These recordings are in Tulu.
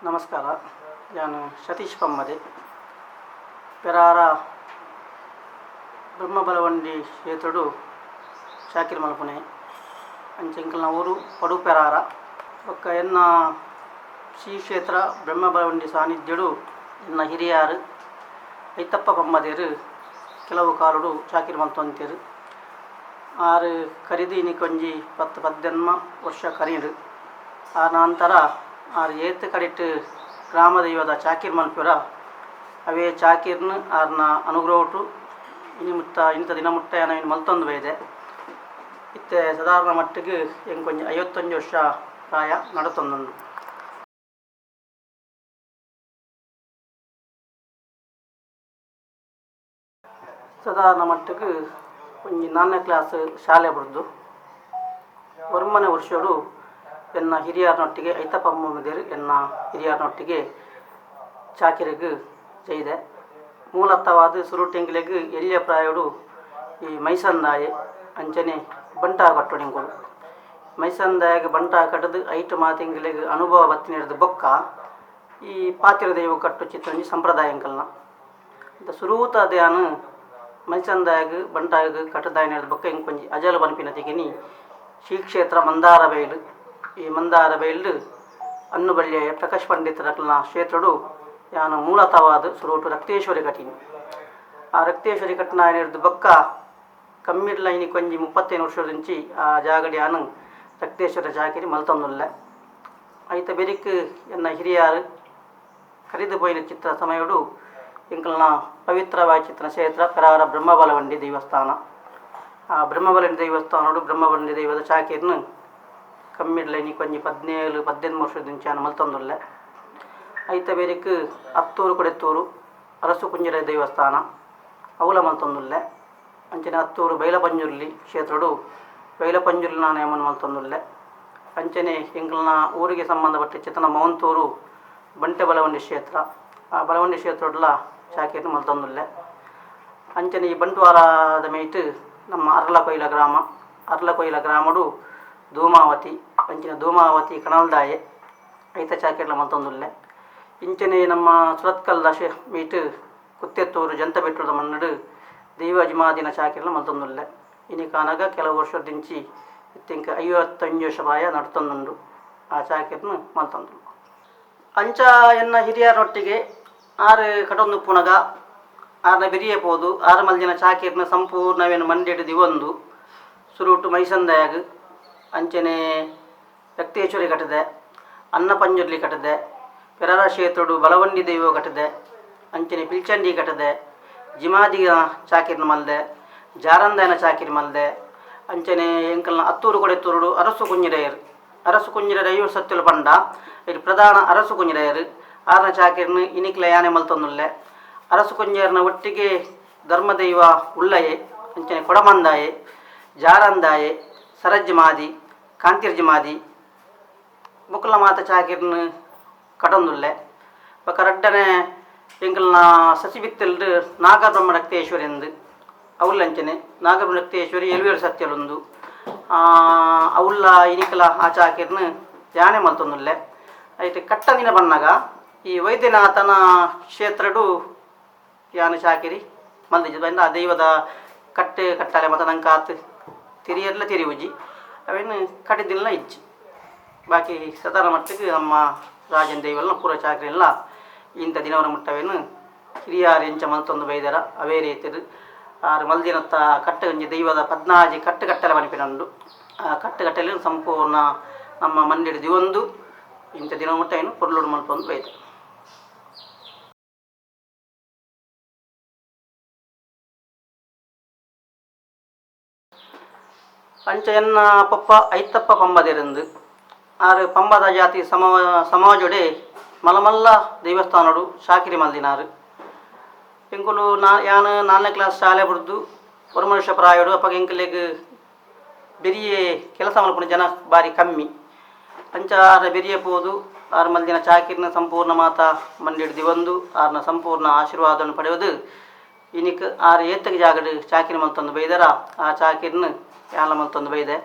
ನಮಸ್ಕಾರ. ಯಾನು ಸತೀಶ್ ಪಮ್ಮದೆ, ಪೆರಾರ ಬ್ರಹ್ಮಬಲವಂಡಿ ಕ್ಷೇತ್ರಡು ಚಾಕಿರಿ ಮಲ್ಪುನೆ. ಅಂಚ ಎಂಕಲ್ನ ಊರು ಪಡು ಪೆರಾರ. ಬೊಕ್ಕ ಎನ್ನ ಶ್ರೀ ಕ್ಷೇತ್ರ ಬ್ರಹ್ಮಬಲವಂಡಿ ಸಾನ್ನಿಧ್ಯಡು ಎನ್ನ ಹಿರಿಯಾರು ಐತಪ್ಪ ಪಮ್ಮದೇರು ಕೆಲವು ಕಾಲಡು ಚಾಕಿರಿ ಮಲ್ತೊಂತೆರು. ಆರು ಕರಿದು ಇನಿಕೊಂಜಿ 10-18 ವರ್ಷ ಕರೀಂಡು. ಆ ನಂತರ ಆರು ಏತ್ ಕಡೆಟ್ ಗ್ರಾಮ ದೈವದ ಚಾಕಿರ್ ಮಲ್ಪುರ, ಅವೇ ಚಾಕಿರ್ನ ಆರ್ನ ಅನುಗ್ರಹಟು ಇನಿ ಮುತ್ತ ಇಂಥ ದಿನ ಮುಟ್ಟ ಇನ್ನು ಮಲ್ತೊಂದು ಬೈದೆ. ಇತ್ತೆ ಸಾಧಾರಣ ಮಟ್ಟಿಗೆ ಎಂಕೊಂಜಿ 51 ವರ್ಷ ಪ್ರಾಯ ನಡತೊಂದುಂಡು. ಸಾಧಾರಣ ಮಟ್ಟಿಗೆ ಒಂಜಿ 4ನೇ ಕ್ಲಾಸ್ ಶಾಲೆ ಬುಡ್ದು 9ನೇ ವರ್ಷಡು ಎನ್ನ ಹಿರಿಯರನೊಟ್ಟಿಗೆ, ಐತಪ್ಪ ಪಮ್ಮದೇರು ಎನ್ನ ಹಿರಿಯರನೊಟ್ಟಿಗೆ ಚಾಕಿರಿಗ್ ಜೈದೆ. ಮೂಲತವಾದ ಸುರುಟೆಂಗ್ಲೆಗ್ ಎಲ್ಯ ಪ್ರಾಯಡು ಈ ಮೈಸಂದಾಯೆ ಅಂಚನೆ ಬಂಟ ಕಟ್ಟುನಿಂಗುಲು. ಮೈಸಂದಾಯಗ್ ಬಂಟ ಕಟ್ಟದು ಐಟು ಮಾತೆಂಗ್ಲೆಗ್ ಅನುಭವ ಬತ್ತಿನಿಡ್ದು ಬೊಕ್ಕ ಈ ಪಾತಿರ ದೈವ ಕಟ್ಟು ಚಿತ್ತೊಂಜಿ ಸಂಪ್ರದಾಯ ಎಂಕಲ್ನ. ಸುರೂತ ಧ್ಯಾನ ಮೈಸಂದಾಯಗ್ ಬಂಟಾಗ್ ಕಟ್ಟದಾಯನಿಡ್ದು ಬೊಕ್ಕ ಇಂಕೊಂಜಿ ಅಜಲ್ ಪನ್ಪಿನ ತಿಗಿನಿ ಶ್ರೀ ಕ್ಷೇತ್ರ ಮಂದಾರ ಬೈಲು. ಈ ಮಂದಾರ ಬೈಲು ಅನ್ನುಬಳ್ಳಿಯ ಪ್ರಕಾಶ್ ಪಂಡಿತರಕ್ಲನ ಕ್ಷೇತ್ರಡು ಯಾನು ಮೂಲತವಾದ ಸುರೂಟು ರಕ್ತೇಶ್ವರಿ ಕಟ್ಟಿನಿ. ಆ ರಕ್ತೇಶ್ವರಿ ಕಟ್ಟನಾಯನಿಡ್ದು ಬೊಕ್ಕ ಕಮ್ಮಿಡ್ಲ ಇನಿ ಕೊಂಜಿ 35 ವರ್ಷದಿಂಚಿ ಆ ಜಾಗಡಿ ಯಾನು ರಕ್ತೇಶ್ವರ ಚಾಕಿರಿ ಮಲ್ತೊಂದುಲ್ಲೆ. ಐತ ಬೆರಿಕ್ ಎನ್ನ ಹಿರಿಯಾರು ಕರಿದು ಪೋಯಿನ ಚಿತ್ರ ಸಮಯಡು ಎಂಕಲ್ನ ಪವಿತ್ರವಾದ ಚಿತ್ರ ಕ್ಷೇತ್ರ ಪೆರಾರ ಬ್ರಹ್ಮಬಲವಂಡಿ ದೇವಸ್ಥಾನ. ಆ ಬ್ರಹ್ಮಬಲವಂಡಿ ದೇವಸ್ಥಾನಡು ಬ್ರಹ್ಮಬಲವಂಡಿ ದೈವದ ಚಾಕಿರ್ನು ಕಮ್ಮಿಡ್ಲ ಇನಿ ಕೊಂಜಿ 17-18 ವರ್ಷದಿಂಚಿ ಯಾನು ಮಲ್ತೊಂದುಲ್ಲೆ. ಐತ ಬೇರಿಕ್ ಅತ್ತೂರು ಕೊಡೆತ್ತೂರು ಅರಸು ಕುಂಜರ ದೇವಸ್ಥಾನ ಅವುಲ ಮಲ್ತೊಂದುಲ್ಲೆ. ಅಂಚನೆ ಅತ್ತೂರು ಬೈಲಪಂಜುರ್ಲಿ ಕ್ಷೇತ್ರಡು ಬೈಲಪಂಜುರ್ಲಿ ನೇಮನ ಮಲ್ತೊಂದುಲ್ಲೆ. ಅಂಚನೆ ಎಂಕಲ್ನ ಊರಿಗೆ ಸಂಬಂಧಪಟ್ಟ ಚಿತನ ಮೌಂತೂರು ಬಂಟೆ ಬಲವಂಡಿ ಕ್ಷೇತ್ರ, ಆ ಬಲವಂಡಿ ಕ್ಷೇತ್ರಡ್ಲ ಚಾಕಿರ್ನು ಮಲ್ತೊಂದುಲ್ಲೆ. ಅಂಚನೆ ಈ ಬಂಟ್ವಾಳದ ಮೇಟ್ ನಮ್ಮ ಅರ್ಲಕೊಯ್ಲ ಗ್ರಾಮ, ಅರ್ಲಕೊಯ್ಲ ಗ್ರಾಮಡು ಧೂಮಾವತಿ, ಅಂಚಿನ ಧೂಮಾವತಿ ಕಣಲ್ದಾಯೆ ಐತ ಚಾಕಿರ್ಲ ಮಲ್ತೊಂದುಲ್ಲೆ. ಇಂಚನೆ ನಮ್ಮ ಸುರತ್ಕಲ್ದ ಮೀಟ್ ಕುತ್ತೆತ್ತೂರು ಜಂತಬೆಟ್ಟುದ ಮಣ್ಣಡು ದೈವ ಅಜಿಮಾದಿನ ಚಾಕಿರ್ಲ ಮಲ್ತೊಂದುಲ್ಲೆ. ಇನಿ ಕಾನಗ ಕೆಲವು ವರ್ಷದಿಂಚಿ ಇತ್ತಿಂಕ 55 ವರ್ಷ ಪ್ರಾಯ ನಡ್ತೊಂದುಂಡು ಆ ಚಾಕಿರ್ನು ಮಲ್ತೊಂದುಂಡು. ಅಂಚ ಎನ್ನ ಹಿರಿಯರೊಟ್ಟಿಗೆ ಆರು ಕಟೊಂದು ಪುನಗ ಆರ್ನ ಬೆರಿಯೆ ಪೋದು ಆರು ಮಲ್ದಿನ ಚಾಕಿರ್ನ ಸಂಪೂರ್ಣವೇನು ಮಂಡೆಡು ದಿವೊಂದು ಸುರುಟು ಮೈಸಂದಯಾಗ್ ಅಂಚನೆ ರಕ್ತೇಶ್ವರಿ ಕಟ್ಟದೆ, ಅನ್ನಪಂಜುರ್ಲಿ ಕಟ್ಟದೆ, ಪೆರರ ಕ್ಷೇತ್ರಡು ಬಲವಂಡಿ ದೈವ ಕಟ್ಟದೆ, ಅಂಚನೆ ಪಿಲ್ಚಂಡಿ ಕಟ್ಟದೆ, ಜಿಮಾದಿಗ ಚಾಕಿರ್ನ ಮಲ್ದೆ, ಜಾರಂದಾಯನ ಚಾಕಿರಿ ಮಲ್ದೆ. ಅಂಚನೆ ಎಂಕಲ್ನ ಅತ್ತೂರು ಕೊಡೆತ್ತೂರುಡು ಅರಸು ಕುಂಜಿರಯರು, ಅರಸು ಕುಂಜಿರ ದೈವ ಸತ್ಯಲು ಪಂಡ ಇದು ಪ್ರಧಾನ ಅರಸು ಕುಂಜಿರಯರು ಆರ್ನ ಚಾಕಿರ್ನ ಇನಿಕ್ಲ ಯಾನೆ ಮಲ್ತೊಂದುಲ್ಲೆ. ಅರಸು ಕುಂಜರ್ನ ಒಟ್ಟಿಗೆ ಧರ್ಮದೈವ ಉಳ್ಳಯೆ, ಅಂಚನೆ ಕೊಡಮಂದಾಯೆ, ಜಾರಂದಾಯೆ, ಸರಜ್ಜ ಮಾದಿ, ಕಾಂತಿರ್ಜ ಮಾದಿ ಬೊಕ್ಕಲ ಮಾತ ಚಾಕಿರ್ನ ಕಟೊಂದುಲ್ಲೆ. ಬೊಕ್ಕ ರಡ್ಡನೆ ಎಂಕಲ್ನ ಸಸಿಬಿತ್ತಲ್ಡ್ ನಾಗಬ್ರಹ್ಮ ರಕ್ತೇಶ್ವರಿ ಎಂದು ಅವುಲ್ಲಂಚನೆ ನಾಗಬ್ರಹ್ಮ ರಕ್ತೇಶ್ವರಿ ಎಲ್ವೇರು ಸತ್ಯಲುಂದು ಅವುಲ್ಲ ಇನಿಕಲ ಆ ಚಾಕಿರ್ನ ಯಾನೆ ಮಲ್ತೊಂದುಲ್ಲೆ. ಐಟ್ ಕಟ್ಟಂದಿನ ಬನ್ನಗ ಈ ವೈದ್ಯನಾಥನ ಕ್ಷೇತ್ರಡು ಯಾನು ಚಾಕಿರಿ ಮಲ್ದಿಜಿ ಬಂದ ಆ ದೈವದ ಕಟ್ಟೆ ಕಟ್ಟಾಲೆ ಮತ ನಂಕಾತ್ ತಿರಿಯರ್ಲ ತಿರಿವುಜಿ ಅವೇನು ಕಟ್ಟಿದಿಲ್ಲ ಇಜ್ಜಿ. ಬಾಕಿ ಸಾಧಾರಣ ಮಟ್ಟಿಗೆ ನಮ್ಮ ರಾಜನ ದೈವಲ್ಲ ಪೂರ ಚಾಕ್ರಿ ಎಲ್ಲ ಇಂಥ ದಿನವರ ಮುಟ್ಟವೇನು ಹಿರಿಯಾರು ಎಂಚ ಮಲ್ತೊಂದು ಬೈದರ ಅವೇ ರೀತಿಡು ಆರು ಮಲ್ದಿನತ್ತ ಕಟ್ಟು ಒಂಜಿ ದೈವದ 14 ಕಟ್ಟು ಕಟ್ಟಲೆ ಮನಿಪಿನಂಡು. ಆ ಕಟ್ಟು ಕಟ್ಟಲೆ ಸಂಪೂರ್ಣ ನಮ್ಮ ಮಂದಿಡ ದಿವೊಂದು ಇಂಥ ದಿನ ಮುಟ್ಟ ಏನು ಪೊರ್ಲುಡು ಮಲ್ಪೊಂದು ಬೈದ. ಅಂಚ ಎನ್ನ ಪಪ್ಪ ಐತಪ್ಪ ಪಂಬದಿರಂದು ಆರು ಪಂಬದ ಜಾತಿ ಸಮಾಜೊಡೆ ಮಲಮಲ್ಲ ದೇವಸ್ಥಾನಡು ಚಾಕಿರಿ ಮಲ್ದಿನಾರು. ಎಂಕುಲು ನಾ ಯಾನ್ 4ನೇ ಕ್ಲಾಸ್ ಶಾಲೆ ಬುಡ್ದು ಒಂದು ಮನುಷ್ಯ ಪ್ರಾಯಡು ಅಪಗ ಎಂಕಲೆಗ್ ಬೆರಿಯೆ ಕೆಲಸ ಮಲ್ಪುನ ಜನ ಬಾರಿ ಕಮ್ಮಿ. ಅಂಚ ಆರ ಬೆರಿಯೆ ಪೋದು ಆರು ಮಲ್ದಿನ ಚಾಕಿರಿನ ಸಂಪೂರ್ಣ ಮಾತ ಮಂಡಿಡ್ ದಿವಂದು ಆರ್ನ ಸಂಪೂರ್ಣ ಆಶೀರ್ವಾದವನ್ನು ಪಡೆಯುವುದು. ಇನಿಕ್ ಆರು ಏತಕ್ಕೆ ಜಾಗಡ್ ಚಾಕಿರಿ ಮಲ್ತೊಂದು ಬೈದರ ಆ ಚಾಕಿರಿನ ಯಾಲ ಮಲ್ತೊಂದು ಬೈದೆ.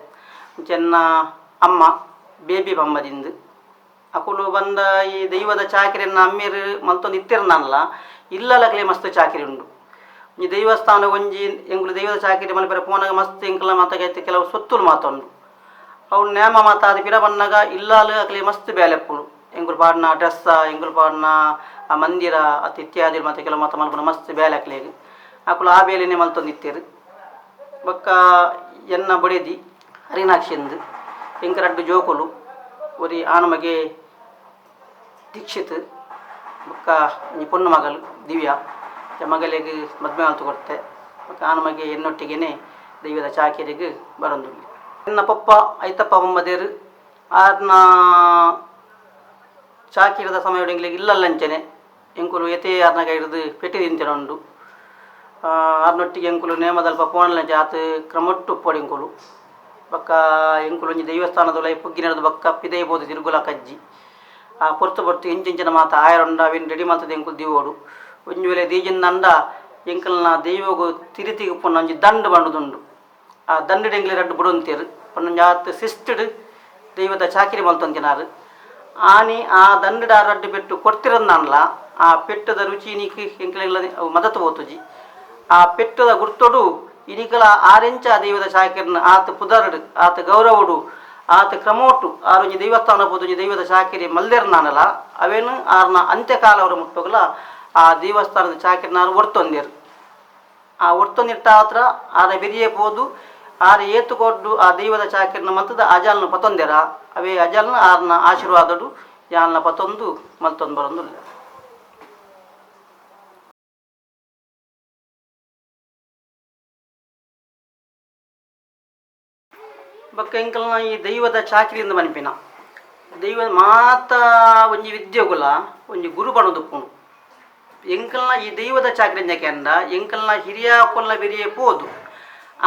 ಚೆನ್ನ ಅಮ್ಮ ಬೇಬಿ ಪಂಬದಿಂದು ಅಕುಲು ಬಂದ ಈ ದೈವದ ಚಾಕಿರಿಯನ್ನ ಅಮ್ಮೆರ್ ಮಲ್ತೊಂದು ಇತ್ತಿರ್ನಲ್ಲ ಇಲ್ಲಲಕಲೆ ಮಸ್ತ್ ಚಾಕಿರಿ ಉಂಡು. ಈ ದೈವಸ್ಥಾನ ಒಂಜಿ ಎಂಕುಲು ದೈವದ ಚಾಕಿರಿ ಮಲ್ಪೆರೆ ಪೋನಗ ಮಸ್ತ್ ಎಂಕಲ್ನ ಮಾತ ಕೆಲವು ಸೊತ್ತುಲು ಮಾತ ಉಂಡು. ಅವು ನೇಮ ಮಾತ ಅದು ಪಿರ ಬನ್ನಗ ಇಲ್ಲಾಲು ಅಕಲೆ ಮಸ್ತ್ ಬೇಲೆ ಉಪ್ಪುಂಡು. ಎಂಕುಲು ಪಾಡಿನ ಡ್ರೆಸ್ಸ, ಎಂಕುಲು ಪಾಡಿನ ಆ ಮಂದಿರ ಅತ್ ಇತ್ಯಾದಿ ಮಾತ ಕೆಲವು ಮಾತ ಮಲ್ಪುನ ಮಸ್ತ್ ಬೇಲೆ ಅಕ್ಲೆಗ್. ಅಕುಲು ಆ ಬೇಲೆನೇ ಮಲ್ತೊಂದಿತ್ತೆರ್. ಬೊಕ್ಕ ಎನ್ನ ಬೊಡೆದಿ ಹರಿನಾಕ್ಷಿಂದ್, ಎಂಕ್ ರಡ್ಡ್ ಜೋಕುಲು, ಒರಿ ಆಣ್ ಮಗೆ ದೀಕ್ಷಿತ್ ಬೊಕ್ಕ ಒಂಜಿ ಪೊಣ್ಣು ಮಗಲ್ ದಿವ್ಯಾ. ಮಗಲೆಗ್ ಮದ್ಮೆ ಮಲ್ತ್ ಕೊರ್ತೆ. ಬೊಕ್ಕ ಆಣ್ ಮಗೆ ಎನ್ನೊಟ್ಟಿಗೆನೆ ದೈವದ ಚಾಕಿರಿಗ್ ಬರೊಂದುಲ್ಲೆ. ಎನ್ನ ಪೊಪ್ಪ ಐತಪ್ಪ ಬೊಮ್ಮದೇರ್ ಆರ್ನ ಚಾಕಿರಿದ ಸಮಯೊಡು ಎಂಕ್ಲೆಗ್ ಇಲ್ಲಲ್ಲಂಚನೆ ಎಂಕುಲು ಏತೇ ಆರ್ನ ಕೈಡ್ದ್ ಪೆಟ್ಟಿ ತಿಂತಿನ ಉಂಡು. ಆರ್ನೊಟ್ಟಿಗೆ ಎಂಕುಲು ನೇಮದಲ್ಪ ಪೋಂಡಲಂಚ ಆತ್ ಕ್ರಮೊಟ್ಟು ಉಪ್ಪೊಡು ಎಂಕುಲು. ಬೊಕ್ಕ ಎಂಕುಲು ಒಂಜಿ ದೈವಸ್ಥಾನದ ಉಲಾಯಿ ಪುಗ್ಗಿನರ್ದ್ ಬೊಕ್ಕ ಪಿದಯಿ ಪೋದು ತಿರುಗುಲಕಜ್ಜಿ. ಆ ಪೊರ್ತು ಪೊರ್ತು ಎಂಚೆಂಚಿನ ಮಾತ ಆಯೆರುಂಡ ಅವೆನ್ ರೆಡಿ ಮಲ್ತ್ದ್ ಎಂಕುಲು ದೀವೊಡು. ಒಂಜಿ ವೇಳೆ ದೀಜಿಂದಂಡ ಎಂಕಲ್ನ ದೈವೊಗು ತಿರಿತಿಗ್ ಉಪ್ಪುನ ಒಂಜಿ ದಂಡ್ ಪಂಡುದುಂಡು. ಆ ದಂಡ್ಡ್ ಎಂಕ್ಲೆ ರಡ್ಡ್ ಬುಡೊಂತೆರ್ ಪಂಡ ಆತ್ ಶಿಸ್ತ್ಡ್ ದೈವದ ಚಾಕಿರಿ ಮಲ್ತೊಂತಿನಾರ್. ಆನಿ ಆ ದಂಡ್ಡ್ ಆ ರಡ್ಡ್ ಪೆಟ್ಟು ಕೊರ್ತಿರಂದಾಂಡಲ ಆ ಪೆಟ್ಟುದ ರುಚಿ ಇನಿಕ್ ಎಂಕ್ಲೆಗ್ಲ ಅವು ಮದತ್ ಪೋತುಜಿ. ಆ ಪೆಟ್ಟುದ ಗುರ್ತೊಡು ಇನಿಕಲ ಆರೆಂಚ ದೈವದ ಚಾಕಿರಿನ್ ಆತ್ ಪುದರ್ಡ್ ಆತ್ ಗೌರವೊಡು ಆತ್ ಕ್ರಮೊಟು ಆರೊಂಜಿ ದೈವಸ್ಥಾನ ಪೋದು ಒಂಜಿ ದೈವದ ಚಾಕಿರಿ ಮಲ್ದೆರ್ನಾಂಡಲ ಅವೆನ್ ಆರ್ನ ಅಂತ್ಯಕಾಲವರ ಮುಟ್ಟುಗಲ ಆ ದೇವಸ್ಥಾನದ ಚಾಕಿರಿನ ಆರ್ ಒರ್ತೊಂದೆರ್. ಆ ಒರ್ತೊಂದಿಟ್ಟಾತ್ರ ಆರ ಬೆರಿಯೆ ಪೋದು ಆರ್ ಏತ್ ಕೊರ್ದು ಆ ದೈವದ ಚಾಕಿರಿನ ಮಲ್ತ್ದ್ ಅಜಲ್ನ್ ಪತೊಂದೆರ ಅವೇ ಅಜಲ್ನ್ ಆರ್ನ ಆಶೀರ್ವಾದೊಡು ಯಾನ್ಲ ಪತೊಂದು ಮಲ್ತೊಂದು ಬರೊಂದುಲ್ಲೆ. ಬೊಕ್ಕ ಎಂಕಲ್ನ ಈ ದೈವದ ಚಾಕಿರಿ ಇಂದ್ ಪನ್ಪಿನ ದೈವ ಮಾತ ಒಂಜಿ ವಿದ್ಯೆಗುಲ ಒಂಜಿ ಗುರು ಪನೊಂದುಪ್ಪುಂಡು. ಎಂಕಲ್ನ ಈ ದೈವದ ಚಾಕಿರಿ ಎಂಚ ಎಂಕಲ್ನ ಹಿರಿಯಾಕುಲ್ನ ಬೆರಿಯೆ ಪೋದು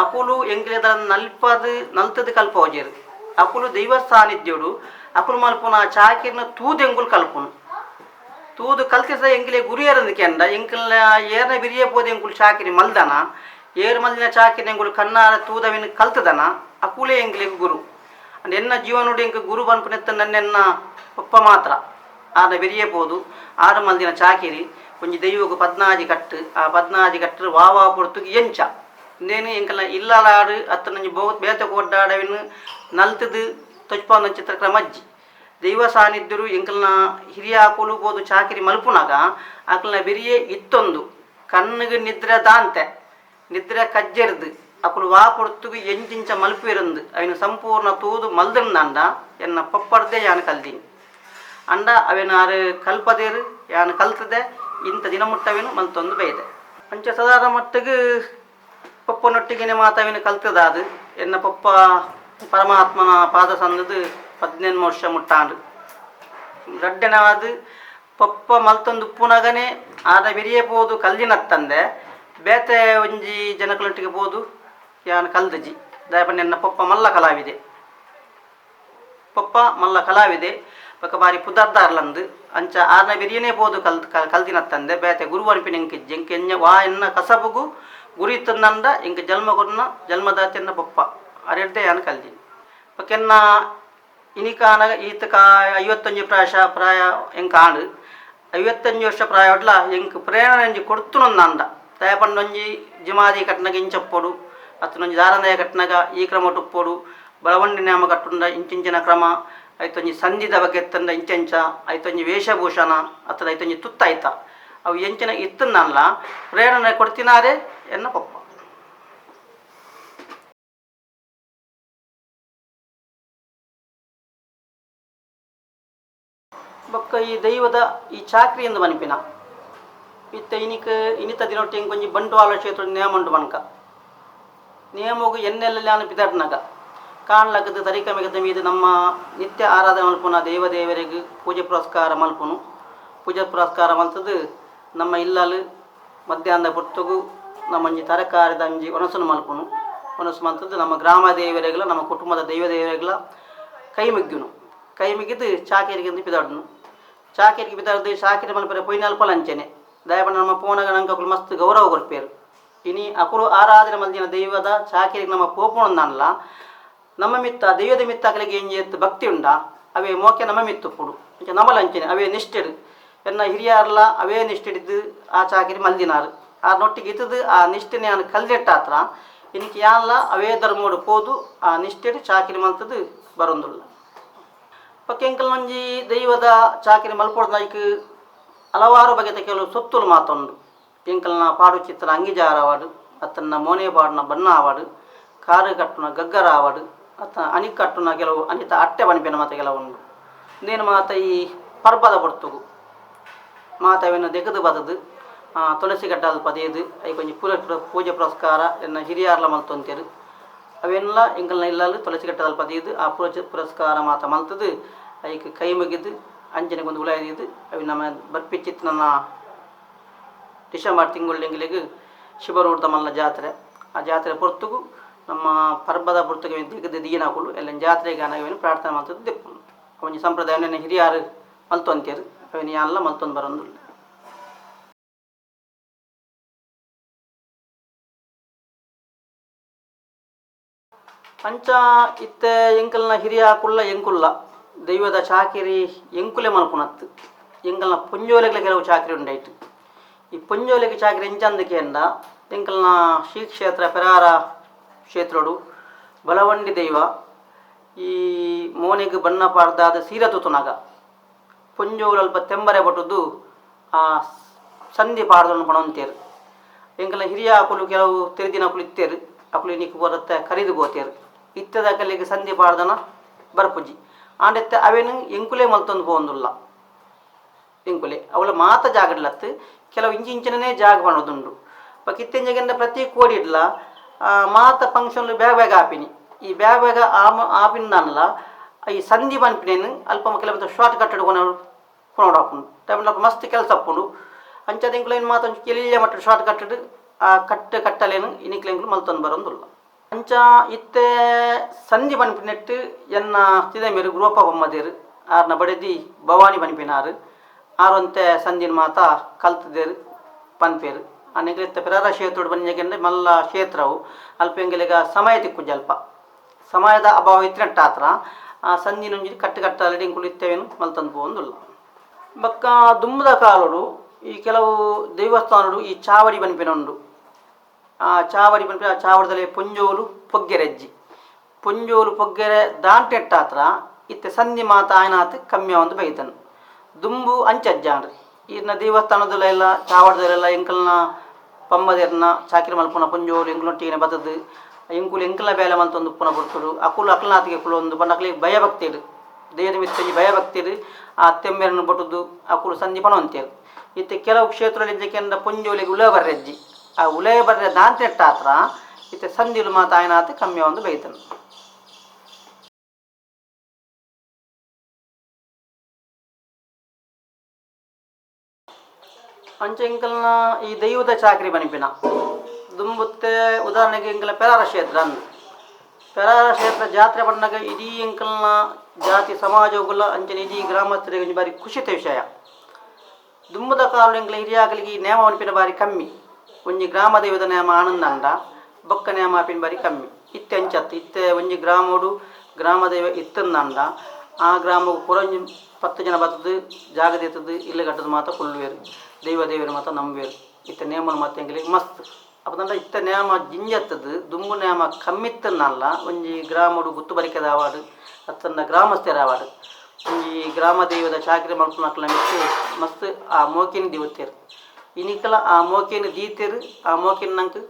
ಅಕುಲು ಎಂಕ್ಲೆದ ನಲ್ಪದ್ ನಲ್ತದ್ ಕಲ್ಪೋಜೆರ್. ಅಕುಲು ದೈವ ಸಾನ್ನಿಧ್ಯೋಡು ಅಕುಲು ಮಲ್ಪುನ ಚಾಕಿರಿನ ತೂದು ಎಂಕುಲು ಕಲ್ಪುನು. ತೂದು ಕಲ್ತಿಸ ಎಂಕ್ಲೆ ಗುರು ಏರಂದ್ ಕೆಂಡ ಎಂಕಲ್ನ ಏರ್ನ ಬೆರಿಯೆ ಪೋದು ಎಂಕುಲು ಚಾಕಿರಿ ಮಲ್ದನ ಏರ್ ಮಲ್ದಿನ ಚಾಕಿರಿ ಎಂಕುಲು ಕಣ್ಣಾರ ತೂದವಿನ ಕಲ್ತದನ ಅಕುಲೇ ಎಂಕ್ಲೆಗ್ ಗುರು. ಅಂಡ್ ಎನ್ನ ಜೀವನೊಡು ಎಂಕ್ ಗುರು ಪನ್ಪುನೆತ್ತ ನನ್ನೆನ್ನ ಪೊಪ್ಪ ಮಾತ್ರ. ಆರ್ನ ಬೆರಿಯೆ ಪೋದು ಆರ್ ಮಲ್ದಿನ ಚಾಕಿರಿ ಒಂಜಿ ದೈವೊಗು 16 ಕಟ್ಟ್, ಆ 16 ಕಟ್ಟ್ ವಾ ವಾ ಪೊರ್ತುಗು ಎಂಚ ಇಂದೇನ್ ಎಂಕಲ್ನ ಇಲ್ಲಲಾಡ್ ಅತ್ತಂಡ ಒಂಜಿ ಬೇತೆ ಕೋಡ್ಡಾಡವಿನ್ ನಲ್ತ್ದ್ ತೊಜ್ಪಾವುನಂಚಿತ್ತ ಕ್ರಮ ಅಜ್ಜಿ. ದೈವ ಸಾನ್ನಿಧ್ಯರು ಎಂಕಲ್ನ ಹಿರಿಯಾಕುಲು ಪೋದು ಚಾಕಿರಿ ಮಲ್ಪುನಗ ಅಕಲ್ನ ಬೆರಿಯೆ ಇತ್ತೊಂದು ಕಣ್ಣಿಗ್ ನಿದ್ರೆ ದಾಂತೆ ನಿದ್ರೆ ಕಜ್ಜೆರ್ದ್ ಅಕುಲು ವಾ ಪೊರ್ತುಗು ಎಂಚಿಂಚ ಮಲ್ಪುವೆರಂದ್ ಅವೆನ್ ಸಂಪೂರ್ಣ ತೂದು ಮಲ್ದ್ಂದಾಂಡ ಎನ್ನ ಪಪ್ಪರ್ದೇ ಯಾನ್ ಕಲ್ದಿನಿ. ಅಂಡ ಅವೆನ್ ಆರ್ ಕಲ್ಪದೇರ್ ಯಾನ್ ಕಲ್ತದೆ ಇಂತ ದಿನ ಮುಟ್ಟವೆನ್ ಮಲ್ತೊಂದು ಬೈದೆ. ಅಂಚ ಸಾಧಾರಣ ಮಟ್ಟಿಗ್ ಪಪ್ಪನೊಟ್ಟಿಗೆನೆ ಮಾತ ಅವೆನ್ ಕಲ್ತದಾದ್ ಎನ್ನ ಪಪ್ಪ ಪರಮಾತ್ಮನ ಪಾದ ಸಂದದ್ 18 ವರ್ಷ ಮುಟ್ಟಾಂಡ್. ರಡ್ಡನವಾದ್ ಪಪ್ಪ ಮಲ್ತೊಂದು ಉಪ್ಪುನಗನೆ ಆದ ಬೆರಿಯೆ ಪೋದು ಕಲ್ದಿನತ್ತಂದೆ ಬೇತೆ ಒಂಜಿ ಜನಕುಲೊಟ್ಟಿಗೆ ಪೋದು ಯಾನ್ ಕಲ್ದಜಿ. ದಾಯೆ ಪಂಡ ಎನ್ನ ಪಪ್ಪ ಮಲ್ಲ ಕಲಾವಿದೆ. ಪಪ್ಪ ಮಲ್ಲ ಕಲಾವಿದೆ ಬೊಕ್ಕ ಬಾರಿ ಪುದರ್ದಾರ್ಲಂದ್ ಅಂಚ ಆರ್ನ ಬೆರಿಯನೇ ಪೋದು ಕಲ್ದಿನತ್ತಂದೆ ಬೇತೆ ಗುರು ಅನ್ಪಿನ ಎಂಕ್ ಇಜ್ಜಿ. ಎಂಕ್ ಎನ್ನ ವಾ ಎನ್ನ ಕಸಬುಗು ಗುರು ಇತ್ತಂದಂಡ ಎಂಕ್ ಜನ್ಮ ಕೊರ್ನ ಜನ್ಮದಾತೆನ್ನ ಪಪ್ಪ ಅರೆಡ್ದೆ ಯಾನ್ ಕಲ್ದಿನಿ. ಬೊಕ್ಕ ಎನ್ನ ಇನಿಕಾನಗ ಈತ್ ಕಾ 51 ಪ್ರಾಯ ಪ್ರಾಯ ಎಂಕ್ ಆಂಡ್. 55 ವರ್ಷ ಪ್ರಾಯೊಡ್ಲ ಎಂಕ್ ಪ್ರೇರಣೆ ಒಂಜಿ ಕೊಡ್ತುನೊಂದಾಂಡ ದಾಯೆ ಪಂಡ ಒಂಜಿ ಜಿಮಾದಿ ಕಟ್ನಗ ಇಂಚಪ್ಪೊಡು ಅತ್ತಂಡ ಒಂಜಿ ದಾರಂದಯ ಕಟ್ನಗ ಈ ಕ್ರಮೊಟು ಉಪ್ಪೊಡು, ಬಳವಂಡಿ ನೇಮ ಕಟ್ಟುಂಡ ಇಂಚಿಂಚಿನ ಕ್ರಮ, ಐತೊಂಜಿ ಸಂಧಿದ ಬಗ್ಗೆ ಎತ್ತಂಡ ಇಂಚೆಂಚ, ಐತೊಂಜಿ ವೇಷಭೂಷಣ ಅತ್ತಂಡ ಐತೊಂಜಿ ತುತ್ತಾಯ್ತ ಅವು ಎಂಚಿನ ಇತ್ತಂದನ್ಲ ಪ್ರೇರಣೆ ಕೊಡ್ತಿನಾರೆ ಎನ್ನ ಪಪ್ಪ. ಬೊಕ್ಕ ಈ ದೈವದ ಈ ಚಾಕ್ರಿ ಎಂದು ಮನಿಪಿನ ಇತ್ತ ಇನಿಕ್ ಇನಿತ ದಿನೊಟ್ಟು ಎಂಕೊಂಜಿ ಬಂಟ್ವಾಳ ಕ್ಷೇತ್ರ ನೇಮ ಉಂಡು ಪನ್ಕ ನೇಮೊಗು ಎನ್ನೆಲ್ಲ ಪಿದಡ್ನಗ ಕಾಣ್ಲಗದ ತರಿಕಮಿಗದ ಮೀದು ನಮ್ಮ ನಿತ್ಯ ಆರಾಧನೆ ಮಲ್ಪುನ ದೈವ ದೇವರಿಗೆ ಪೂಜೆ ಪುರಸ್ಕಾರ ಮಲ್ಪುನು. ಪೂಜೆ ಪುರಸ್ಕಾರ ಮಲ್ತದು ನಮ್ಮ ಇಲ್ಲಲು ಮಧ್ಯಾಹ್ನದ ಪೊರ್ತುಗು ನಮ್ಮೊಂಜಿ ತರಕಾರಿದ ಒಂಜಿ ಒಣಸುನು ಮಲ್ಪುನು. ಒಣಸು ಮಲ್ತದು ನಮ್ಮ ಗ್ರಾಮ ದೇವರಿಗೆಲ್ಲ ನಮ್ಮ ಕುಟುಂಬದ ದೈವ ದೇವರಿಗೆಲ್ಲ ಕೈ ಮುಗ್ಗುನು. ಕೈ ಮುಗಿದು ಚಾಕರಿಗೆ ಪಿದಾಡುನು. ಚಾಕರಿಗೆ ಪಿದಾಡ್ದು ಚಾಕಿರಿ ಮಲ್ಪರೆ ಪೊಯ್ನಲ್ಪ ಅಂಚನೆ ದಾಯೆ ಪಂಡ ನಮ್ಮ ಪೋನಗ ನಂಗೆ ಅಕುಲು ಮಸ್ತ್ ಗೌರವ ಕೊರ್ಪೇರು. ಇನಿ ಅಕುಲು ಆರಾಧನೆ ಮಲ್ದಿನ ದೈವದ ಚಾಕಿರಿಗೆ ನಮ್ಮ ಪೋಪುನಂದನ್ಲ ನಮ್ಮ ಮಿತ್ತ ದೈವದ ಮಿತ್ತ ಅಕಲಿಗೆ ಎಂಜಿ ಎತ್ತು ಭಕ್ತಿ ಉಂಡ ಅವೇ ಮೋಕೆ ನಮ್ಮ ಮಿತ್ತುಪ್ಪುಡು ಅಂಚ ನಮಲ ಅಂಚನೆ ಅವೇ ನಿಷ್ಠೆಡ್ ಎನ್ನ ಹಿರಿಯಾರ್ಲ ಅವೇ ನಿಷ್ಠೆಡಿದ್ದು ಆ ಚಾಕಿರಿ ಮಲ್ದಿನಾರು ಆ ನೊಟ್ಟಿಗೆ ಇತ್ತದು ಆ ನಿಷ್ಠೆನೆ ಯಾನ್ ಕಲ್ದೆಟ್ಟಾತ್ರ ಇನಿಕ್ ಯಾನ್ಲ ಅವೇ ಧರ್ಮೋಡು ಪೋದು ಆ ನಿಷ್ಠೆಡ್ ಚಾಕಿರಿ ಮಲ್ತದು ಬರೊಂದುಲ್ಲ. ಬೊಕ್ಕ ಎಂಕಲ್ನೊಂಜಿ ದೈವದ ಚಾಕಿರಿ ಮಲ್ಪೊಡ್ದು ಐಕ್ ಹಲವಾರು ಬಗೆತ ಕೆಲವು ಸೊತ್ತುಲು ಮಾತೊಂಡು ಎಂಕಲ್ನ ಪಾಡು ಚಿತ್ರ ಅಂಗಿಜಾರ ಆವಡ್ ಅತ್ತನ್ನ ಮೋನೆ ಪಾಡುನ ಬಣ್ಣ ಆವಡ್ ಕಾರು ಕಟ್ಟುನ ಗಗ್ಗರ ಆವಡ್ ಅತ್ತ ಅಣಿ ಕಟ್ಟುನ ಕೆಲವು ಅನಿತ ಅಟ್ಟೆ ಪನ್ಪಿನ ಮಾತ ಕೆಲವು ಉಂಡು. ಇಂದೇನು ಮಾತ ಈ ಪರ್ಬದ ಪೊರ್ತುಗು ಮಾತ ಅವೆನ್ ದೆಕುದು ಬತ್ತುದು ತುಳಸಿ ಕಟ್ಟಾದ್ ಪದೇದು ಐಕೊಂಜಿ ಪೂಜೆ ಪೂಜೆ ಪುರಸ್ಕಾರ ಎನ್ನ ಹಿರಿಯಾರ್ಲ ಮಲ್ತೊಂತೆರ್ ಅವೆನ್ಲ ಎಂಕಲ್ನ ಇಲ್ಲಲ್ ತುಳಸಿ ಕಟ್ಟದಲ್ಪ ಪದೇದು ಆ ಪೂಜೆ ಪುರಸ್ಕಾರ ಮಾತ ಮಲ್ತುದು ಐಕ್ ಕೈ ಮುಗಿದು ಅಂಚನೆ ಒಂಜಿ ಉಲಾಯಿ ದೀದ್ ಅವು ನಮ ಬರ್ಪಿಚಿತ್ತಿನ ಡಿಸೆಂಬರ್ ತಿಂಗೊಳು ಎಂಕಲೆಗ್ ಶಿಬರೂರ್ದ ಮಲ್ಲ ಜಾತ್ರೆ ಆ ಜಾತ್ರೆ ಪೊರ್ತುಗು ನಮ್ಮ ಪರ್ಬದ ಪೊರ್ತುಗು ದೆಕುದು ದೀನಕುಲು ಎಲ್ಲೆನ್ ಜಾತ್ರೆಗ್ ಆನಗ ಪ್ರಾರ್ಥನೆ ಮಲ್ತುದು ದೆಪ್ಪುನು ಒಂಜಿ ಸಂಪ್ರದಾಯ ಹಿರಿಯಾರ್ ಮಲ್ತೊಂತೆರ್ ಅವೆನ್ ಯಾನ್ಲ ಮಲ್ತೊಂದು ಬರೊಂದುಲ್ಲೆ. ಅಂಚ ಇತ್ತೆ ಎಂಕಲ್ನ ಹಿರಿಯಾಕುಲ್ಲ ಎಂಕುಲ್ಲ ದೈವದ ಚಾಕಿರಿ ಎಂಕುಲೆ ಮಲ್ಪುನತ್ತು ಎಂಕಲ್ನ ಪೊಂಜೋಲೆಗ್ಲ ಕೆಲವು ಚಾಕಿರಿ ಉಂಡೈಟ್ ಈ ಪೊಂಜೋಲೆಗ್ ಚಾಕಿರಿ ಎಂಚಂದ್ ಕೇಂಡ ಎಂಕಲ್ನ ಶ್ರೀ ಕ್ಷೇತ್ರ ಪೆರಾರ ಕ್ಷೇತ್ರಡು ಬಲವಂಡಿ ದೈವ ಈ ಮೋನೆಗ್ ಬಣ್ಣ ಪಾಡ್ದಾದ ಸೀರೆ ತುತುನಗ ಪೊಂಜೋಲು ಅಲ್ಪ ತೆಂಬರೆ ಬಟ್ಟುದು ಆ ಸಂಧಿ ಪಾಡ್ದೊಂದು ಪಣೊಂತೇರು ಎಂಕಲ್ನ ಹಿರಿಯ ಅಕುಲು ಕೆಲವು ತೆರಿದಿನಕುಲು ಇತ್ತೇರು ಅಕುಲು ಇನಿಕ್ ಬರತ್ತೆ ಕರಿದು ಪೋತೇರು ಇತ್ತದಕಲಿಗೆ ಸಂಧಿ ಪಾಡ್ದನ ಬರ್ಪುಜಿ ಆಂಡ ಇತ್ತೆ ಅವೆನ್ ಎಂಕುಲೆ ಮಲ್ತೊಂದು ಪೋವೊಂದುಲ್ಲ ಎಂಕುಲೆ ಅವಳ ಮಾತ ಜಾಗಡ್ಲತ್ತು ಕೆಲವು ಇಂಚಿ ಇಂಚಿನನೇ ಜಾಗ ಪಣೊದುಂಡು ಬೊಕ ಇತ್ತೆಂಜೆಗೆಂಡ ಪ್ರತಿ ಕೋಡಿಡ್ಲ ಮಾತ ಫಂಕ್ಷನ್ಲು ಬೇಗ ಬೇಗ ಆಪಿನಿ ಈ ಬೇಗ ಬೇಗ ಆಪಿನ ಈ ಸಂಧಿ ಪನ್ಪಿನೇನು ಅಲ್ಪ ಕೆಲವು ಶಾರ್ಟ್ ಕಟ್ ಕೊನೊಡು ಆಪುಂಡು ಟೈಮ್ ಅಲ್ಪ ಮಸ್ತ್ ಕೆಲಸ ಆಪುಂಡು ಅಂಚಾದ್ ಎಂಕುಲು ಮಾತ ಒಂಜಿ ಎಲ್ಯ ಮಟ್ಟ ಶಾರ್ಟ್ ಕಟ್ ಆ ಕಟ್ಟು ಕಟ್ಟಲೇನು ಇನಿಕ್ಲು ಎಂಕುಲು ಮಲ್ತೊಂದು ಬರೊಂದುಲ್ಲ. ಅಂಚ ಇತ್ತೆ ಸಂಧಿ ಪನ್ಪಿನೆಟ್ ಎನ್ನ ತಿದಮೇರು ಗುರುವಪ್ಪ ಬೊಮ್ಮದೇರು ಆರ್ನ ಬಡೆದಿ ಭವಾನಿ ಪನ್ಪಿನಾರು ಆರೊಂತೆ ಸಂಧಿನ ಮಾತ ಕಲ್ತುದೆರ್ ಪನ್ಪೇರು ಆಂಡ ಇತ್ತೆ ಪೆರಾರ ಕ್ಷೇತ್ರಡ್ ಬನ್ನಗ ಮಲ್ಲ ಕ್ಷೇತ್ರವು ಅಲ್ಪ ಎಂಕಲೆಗ್ ಸಮಯ ತಿಕ್ಕುಜಿ ಅಲ್ಪ ಸಮಯದ ಅಭಾವ ಇತ್ತಿನಟ್ಟಾತ್ರ ಆ ಸಂಧಿನೊಂಜಿ ಕಟ್ಟು ಕಟ್ಟಲೆಡ್ ಎಂಕುಲು ಇತ್ತೆವೇನು ಮಲ್ತೊಂದು ಪೋವೊಂದುಲ್ಲ. ಬೊಕ್ಕ ದುಂಬುದ ಕಾಲೊಡು ಈ ಕೆಲವು ದೇವಸ್ಥಾನಡು ಈ ಚಾವಡಿ ಪನ್ಪಿನ ಉಂಡು ಆ ಚಾವಡಿ ಪನ್ಪಿನ ಆ ಚಾವಡಿದಲ್ಲಿ ಪೊಂಜೋಲು ಪೊಗ್ಗೆರೆಜ್ಜಿ ಪೊಂಜೋಲು ಪೊಗ್ಗೆರೆ ದಾಂಟೆಟ್ಟಾತ್ರ ಇತ್ತೆ ಸಂಧಿ ಮಾತ ಆಯನಾತ್ ಕಮ್ಮಿ ಆವೊಂದು ಬೈದನ್ ದುಂಬು ಅಂಚಜ್ಜಾಂಡ್ ಈರ್ನ ದೇವಸ್ಥಾನದಲ್ಲೆಲ್ಲ ಚಾವಡಿದಲ್ಲೆಲ್ಲ ಎಂಕಲ್ನ ಪಮ್ಮದೇರ್ನ ಚಾಕಿರಿ ಮಲ್ಪುನ ಪೊಂಜೋಲು ಎಂಕುಲೊಟ್ಟಿಗೆ ಬತ್ತದು ಎಂಕುಲು ಎಂಕಲ್ನ ಬೇಲೆ ಮಲ್ತೊಂದು ಉಪ್ಪುನ ಪೊರ್ತುಡು ಅಕುಲು ಅಕಲ್ನಾತಿಗೆ ಕುಲೊಂದು ಪಂಡ ಅಕ್ಲೆಗ್ ಭಯಭಕ್ತಿಡ್ ದೇವದ ಮಿತ್ತ್ ಒಂಜಿ ಭಯಭಕ್ತಿಡ್ ಆ ತೆಮ್ಮೆರನ್ ಬೊಟ್ಟುದು ಅಕುಲು ಸಂಧಿ ಪನೊಂತೆರ್. ಇತ್ತೆ ಕೆಲವು ಕ್ಷೇತ್ರಡ್ ಎಂಚ ಪೊಂಜೋಲೆಗ್ ಉಲಯ ಬರ್ರೆಜ್ಜಿ ಆ ಉಲಯ ಬರ್ರೆ ದಾಂತೆಟ್ಟಾತ್ರ ಇತ್ತೆ ಸಂಧಿಲು ಮಾತ ಆಯನಾತ್ ಕಮ್ಮಿ ಆವೊಂದು ಬೈದನ್. ಅಂಚ ಎಂಕಲ್ನ ಈ ದೈವದ ಚಾಕರಿ ಪನ್ಪಿನ ದುಂಬುತ್ತೆ ಉದಾಹರಣೆಗೆ ಎಂಕಲ್ನ ಪೆರಾರ ಕ್ಷೇತ್ರ ಅಂದ್ ಪೆರಾರ ಕ್ಷೇತ್ರ ಜಾತ್ರೆ ಪನ್ನಗ ಇಡೀ ಎಂಕಲ್ನ ಜಾತಿ ಸಮಾಜಗುಲ ಅಂಚನೆ ಇಡೀ ಗ್ರಾಮಸ್ಥರಿಗೆ ಒಂಜಿ ಬಾರಿ ಖುಷಿತ ವಿಷಯ. ದುಂಬುದ ಕಾಲಡ್ ಎಂಕಲ್ನ ಹಿರಿಯಾಕುಲೆಗ್ ಈ ನೇಮ ಪನ್ಪಿನ ಬಾರಿ ಕಮ್ಮಿ ಒಂಜಿ ಗ್ರಾಮ ದೈವದ ನೇಮ ಆನಂದಂಡ ಬೊಕ್ಕ ನೇಮ ಆಪಿನ ಬಾರಿ ಕಮ್ಮಿ ಇತ್ತೆ ಅಂಚತ್ ಇತ್ತೆ ಒಂಜಿ ಗ್ರಾಮೊಡು ಗ್ರಾಮ ದೈವ ಇತ್ತಂದಂಡ ಆ ಗ್ರಾಮಗ್ ಪೂರ ಒಂಜಿ 10 ಜನ ಬತ್ತುದು ಜಾಗ ದೆತ್ತುದು ಇಲ್ಲ್ ಕಟ್ಟುದು ಮಾತ ಕುಲ್ಲುವೆರ್ ದೈವ ದೇವೆರ್ ಮಾತ ನಂಬುವೆರ್ ಇತ್ತೆ ನೇಮಲು ಮಾತ ಎಂಕಲೆಗ್ ಮಸ್ತ್ ಅಪದಂಡ ಇತ್ತೆ ನೇಮ ಜಿಂಜತ್ತದು ದುಂಬು ನೇಮ ಕಮ್ಮಿತ್ತನ್ನಲ್ಲ ಒಂಜಿ ಗ್ರಾಮೊಡು ಗುತ್ತು ಬರಿಕೆದ ಆವಡ್ ಅತ್ತಂಡ ಗ್ರಾಮಸ್ಥೆರ್ ಆವಡ್ ಒಂಜಿ ಗ್ರಾಮ ದೈವದ ಚಾಕಿರಿ ಮಲ್ಪುನಕ್ಲೆನ ಮಿತ್ತ್ ಮಸ್ತ್ ಆ ಮೋಕೆನ್ ದೀವೊತ್ತೆರ್ ಇನಿಕಲ ಆ ಮೋಕೆನ್ ದೀತೆರ್ ಆ ಮೋಕೆನ್ ನಂಕ್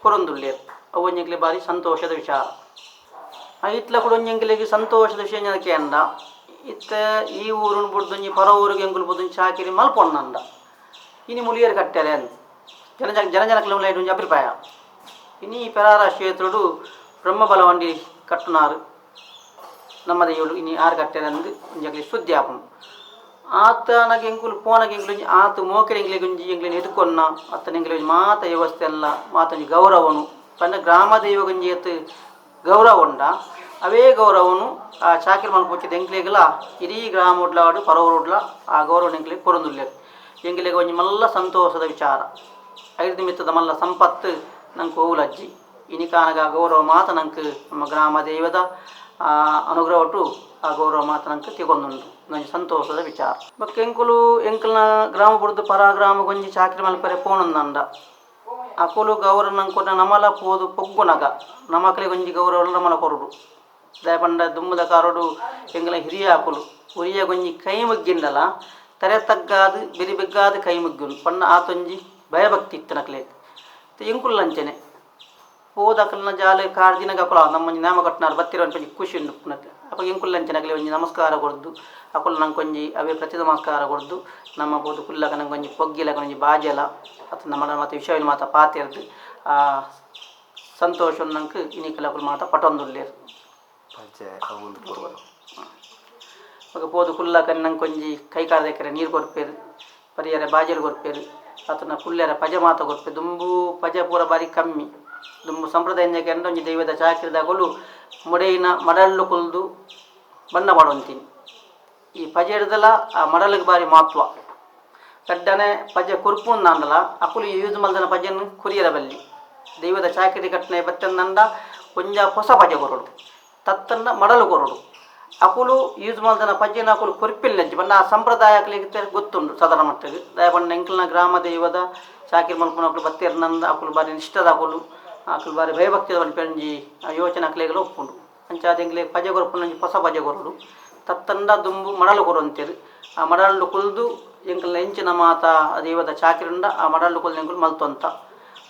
ಕೊರೊಂದುಲ್ಲೆರ್ ಅವು ಒಂಜಿ ಎಂಕ್ಲೆಗ್ ಬಾರಿ ಸಂತೋಷದ ವಿಚಾರ. ಐಟ್ಲ ಕೂಡ ಒಂಜಿ ಎಂಕ್ಲೆಗ್ ಸಂತೋಷದ ವಿಷಯ ಎಂಚ ಕೇಂಡ ಇತ್ತೆ ಈ ಊರುನು ಬುಡ್ದು ಒಂಜಿ ಪರ ಊರುಗು ಎಂಕುಲು ಪೋದು ಒಂಜಿ ಚಾಕಿರಿ ಮಲ್ಪೊಂಡ ಇನಿ ಮುಲಿಯೆರ್ ಕಟ್ಟೆರೆ ಅಂದ್ ಜನ ಜನ ಜನಕ್ಲೆನ ಉಲಾಯಿಡ್ ಒಂಜಿ ಅಭಿಪ್ರಾಯ ಇನಿ ಪೆರಾರ ಕ್ಷೇತ್ರಡು ಬ್ರಹ್ಮ ಬಲವಂಡಿ ಕಟ್ಟುನಾರು ನಮ್ಮ ದೈವಡು ಇನಿ ಆರ್ ಕಟ್ಟೆರೆ ಅಂದ್ ಒಂಜಿ ಅಕ್ಲೆಗ್ ಸುದ್ದಿ ಆಪುಂಡು. ಆತನಗ ಎಂಕುಲು ಪೋನಗ ಎಂಕುಲು ಒಂಜಿ ಆತ್ ಮೋಕೆಡ್ ಎಂಕ್ಲೆಗ್ ಒಂಜಿ ಎಂಕ್ಲೆನ್ ಎದುಕೊನ್ನ ಅತ್ತಂಡ ಎಂಕ್ಲೆಗ್ ಒಂಜಿ ಮಾತ ವ್ಯವಸ್ಥೆ ಎಲ್ಲ ಮಾತ ಒಂಜಿ ಗೌರವನು ಪಂಡ ಗ್ರಾಮ ದೈವಗ್ ಒಂಜಿ ಏತ್ ಗೌರವ ಉಂಡ ಅವೇ ಗೌರವನು ಆ ಚಾಕಿರಿ ಮಲ್ಪೊಚ್ಚಿದ ಎಂಕ್ಲೆಗ್ಲ ಇಡೀ ಗ್ರಾಮೊಡ್ಲಾವಡ್ ಪರವೂರುಡ್ಲ ಆ ಗೌರವನ್ ಎಂಕ್ಲೆಗ್ ಕೊರೊಂದುಲ್ಲೆರ್ ಎಂಕ್ಲೆಗ್ ಒಂಜಿ ಮಲ್ಲ ಸಂತೋಷದ ವಿಚಾರ. ಐರ್ದ್ ಮಿತ್ತದ ಮಲ್ಲ ಸಂಪತ್ತು ನಂಕ್ ಓವುಲಜ್ಜಿ ಇನಿಕಾನಗ ಗೌರವ ಮಾತ ನಂಕ್ ನಮ್ಮ ಗ್ರಾಮ ದೈವದ ಅನುಗ್ರಹೊಟು ಆ ಗೌರವ ಮಾತ ನಂಕ್ ತಿಕೊಂದುಂಡು. ಉಂದೊಂಜಿ ಸಂತೋಷದ ವಿಚಾರ. ಬೊಕ್ಕ ಎಂಕುಲು ಎಂಕಲ್ನ ಗ್ರಾಮ ಬುಡ್ದು ಪರ ಗ್ರಾಮಗೊಂಜಿ ಚಾಕಿರಿ ಮಲ್ಪೆರೆ ಪೋಣುಂದಂಡ ಅಕುಲು ಗೌರವ ನಂಕ್ ನಮಲ ಪೋದು ಪೊಗ್ಗುನಗ ನಮಕ್ಲೆಗೊಂಜಿ ಗೌರವ ನಮಲ ಕೊರೊಡು. ದಾಯೆ ಪಂಡ ದುಂಬುದ ಕಾಲೊಡು ಎಂಕಲ್ನ ಹಿರಿಯಾಕುಲು ಒರಿಯಗೊಂಜಿ ಕೈ ಮುಗ್ಗಿಂಡಲ ತರೆ ತಗ್ಗಾದ್ ಬೆರಿ ಬೆಗ್ಗಾದ್ ಕೈ ಮುಗ್ಗುನು ಪಂಡ ಆತೊಂಜಿ ಭಯಭಕ್ತಿ ಇತ್ತಿನಕ್ಲೆಗ್. ಎಂಕುಲು ಅಂಚನೆ ಪೋದು ಅಕಲ್ನ ಜಾಲೆ ಕಾರ್ದಿನಗ ಅಕುಲು ನಮ್ಮೊಂಜಿ ನೇಮ ಕಟ್ಟುನಾರ್ ಬತ್ತಿರ ಒಂಜಿ ಖುಷಿ ಉಂಡು ಉಪ್ಪುನಕ್ಲೆ. ಅಪಗ ಎಂಕುಲು ಅಂಚನೆ ಅಕ್ಲೆ ಒಂಜಿ ನಮಸ್ಕಾರ ಕೊರ್ದು ಅಕುಲು ನಂಕೊಂಜಿ ಅವೇ ಪ್ರತಿ ನಮಸ್ಕಾರ ಕೊರ್ದು ನಮ್ಮ ಪೋದು ಕುಲ್ಲಗ ನಂಕೊಂಜಿ ಪೊಗ್ಗಿಲಕ ಒಂಜಿ ಬಾಜೆಲ ಅತ್ತ್ ನಮಡ ಮಾತ ವಿಷಯ ಮಾತ ಪಾತೆರ್ದ್ ಆ ಸಂತೋಷನ್ ನಂಕ್ ಇನಿಕ್ಲ ಅಕುಲು ಮಾತ ಪಟೊಂದುಲ್ಲೆರ್. ಬೊಕ ಪೋದು ಕುಲ್ಲಕ ನಂಕೊಂಜಿ ಕೈ ಕಾರ್ ದೆಕ್ಕೆರೆ ನೀರ್ ಕೊರ್ಪೆರ್, ಪರಿಯರೆ ಬಾಜೆಲ್ ಕೊರ್ಪೆರ್, ಅತ್ತ್ಂಡ ಕುಲ್ಲೆರೆ ಪಜೆ ಮಾತ ಕೊರ್ಪೆರ್. ದುಂಬು ಪಜೆ ಪೂರ ಬಾರಿ ಕಮ್ಮಿ. ದುಂಬು ಸಂಪ್ರದಾಯ ಎಂಚ ಒಂಜಿ ದೈವದ ಚಾಕಿರಿದಕುಲು ಮುಡೆಯಿನ ಮಡಲ್ಡ್ ಕುಲ್ದು ಬಣ್ಣ ಪಾಡೊಂತಿನಿ. ಈ ಪಜೆಡ್ದಲ ಆ ಮಡಲ್ಗ್ ಬಾರಿ ಮಹತ್ವ. ರಡ್ಡನೆ ಪಜೆ ಕೊರ್ಪುಂದಾಂಡಲ ಅಕುಲು ಯೂಸ್ ಮಲ್ದಿನ ಪಜೆನ್ ಕೊರಿಯರೆ ಬಲ್ಲಿ. ದೈವದ ಚಾಕಿರಿ ಕಟ್ಟನೆ ಬತ್ತಂದಂಡ ಒಂಜ ಪೊಸ ಪಜೆ ಕೊರೊಡು, ತತ್ತಂಡ ಮಡಲು ಕೊರೊಡು. ಅಕುಲು ಯೂಸ್ ಮಲ್ದಿನ ಪಜೆನ್ ಅಕುಲು ಕೊರ್ಪಿಲ್ಲಂಚಿ ಪಂಡ ಆ ಸಂಪ್ರದಾಯ ಅಕ್ಲೆಗ್ ಗೊತ್ತುಂಡು ಸಾಧಾರಣ ಮಟ್ಟಗ್. ದಾಯೆ ಪಂಡ ಎಂಕಲ್ನ ಗ್ರಾಮ ದೈವದ ಚಾಕಿರಿ ಮಲ್ಪುನಕುಲು ಬತ್ತೆರ್ನಂದ ಅಕುಲು ಬಾರಿ ನಿಷ್ಠದ ಅಕುಲು, ಅಕುಲು ಬಾರಿ ಭಯಭಕ್ತಿದ ಪನ್ಪಿ ಒಂಜಿ ಯೋಚನೆ ಅಕ್ಲೆಗ್ಲ ಉಪ್ಪುಂಡು. ಅಂಚಾದ್ ಎಂಕ್ಲೆಗ್ ಪಜೆ ಕೊರ್ಪುನ ಒಂಜಿ ಪೊಸ ಪಜೆ ಕೊರೊಡು, ತತ್ತಂಡ ದುಂಬು ಮಡಲು ಕೊರೊಂತೆರ್. ಆ ಮಡಲ್ಡ್ ಕುಲ್ದು ಎಂಕಲ್ನ ಎಂಚಿನ ಮಾತ ದೈವದ ಚಾಕಿರಿ ಉಂಡ ಆ ಮಡಲ್ಡ್ ಕುಲ್ದು ಎಂಕುಲು ಮಲ್ತೊಂತ.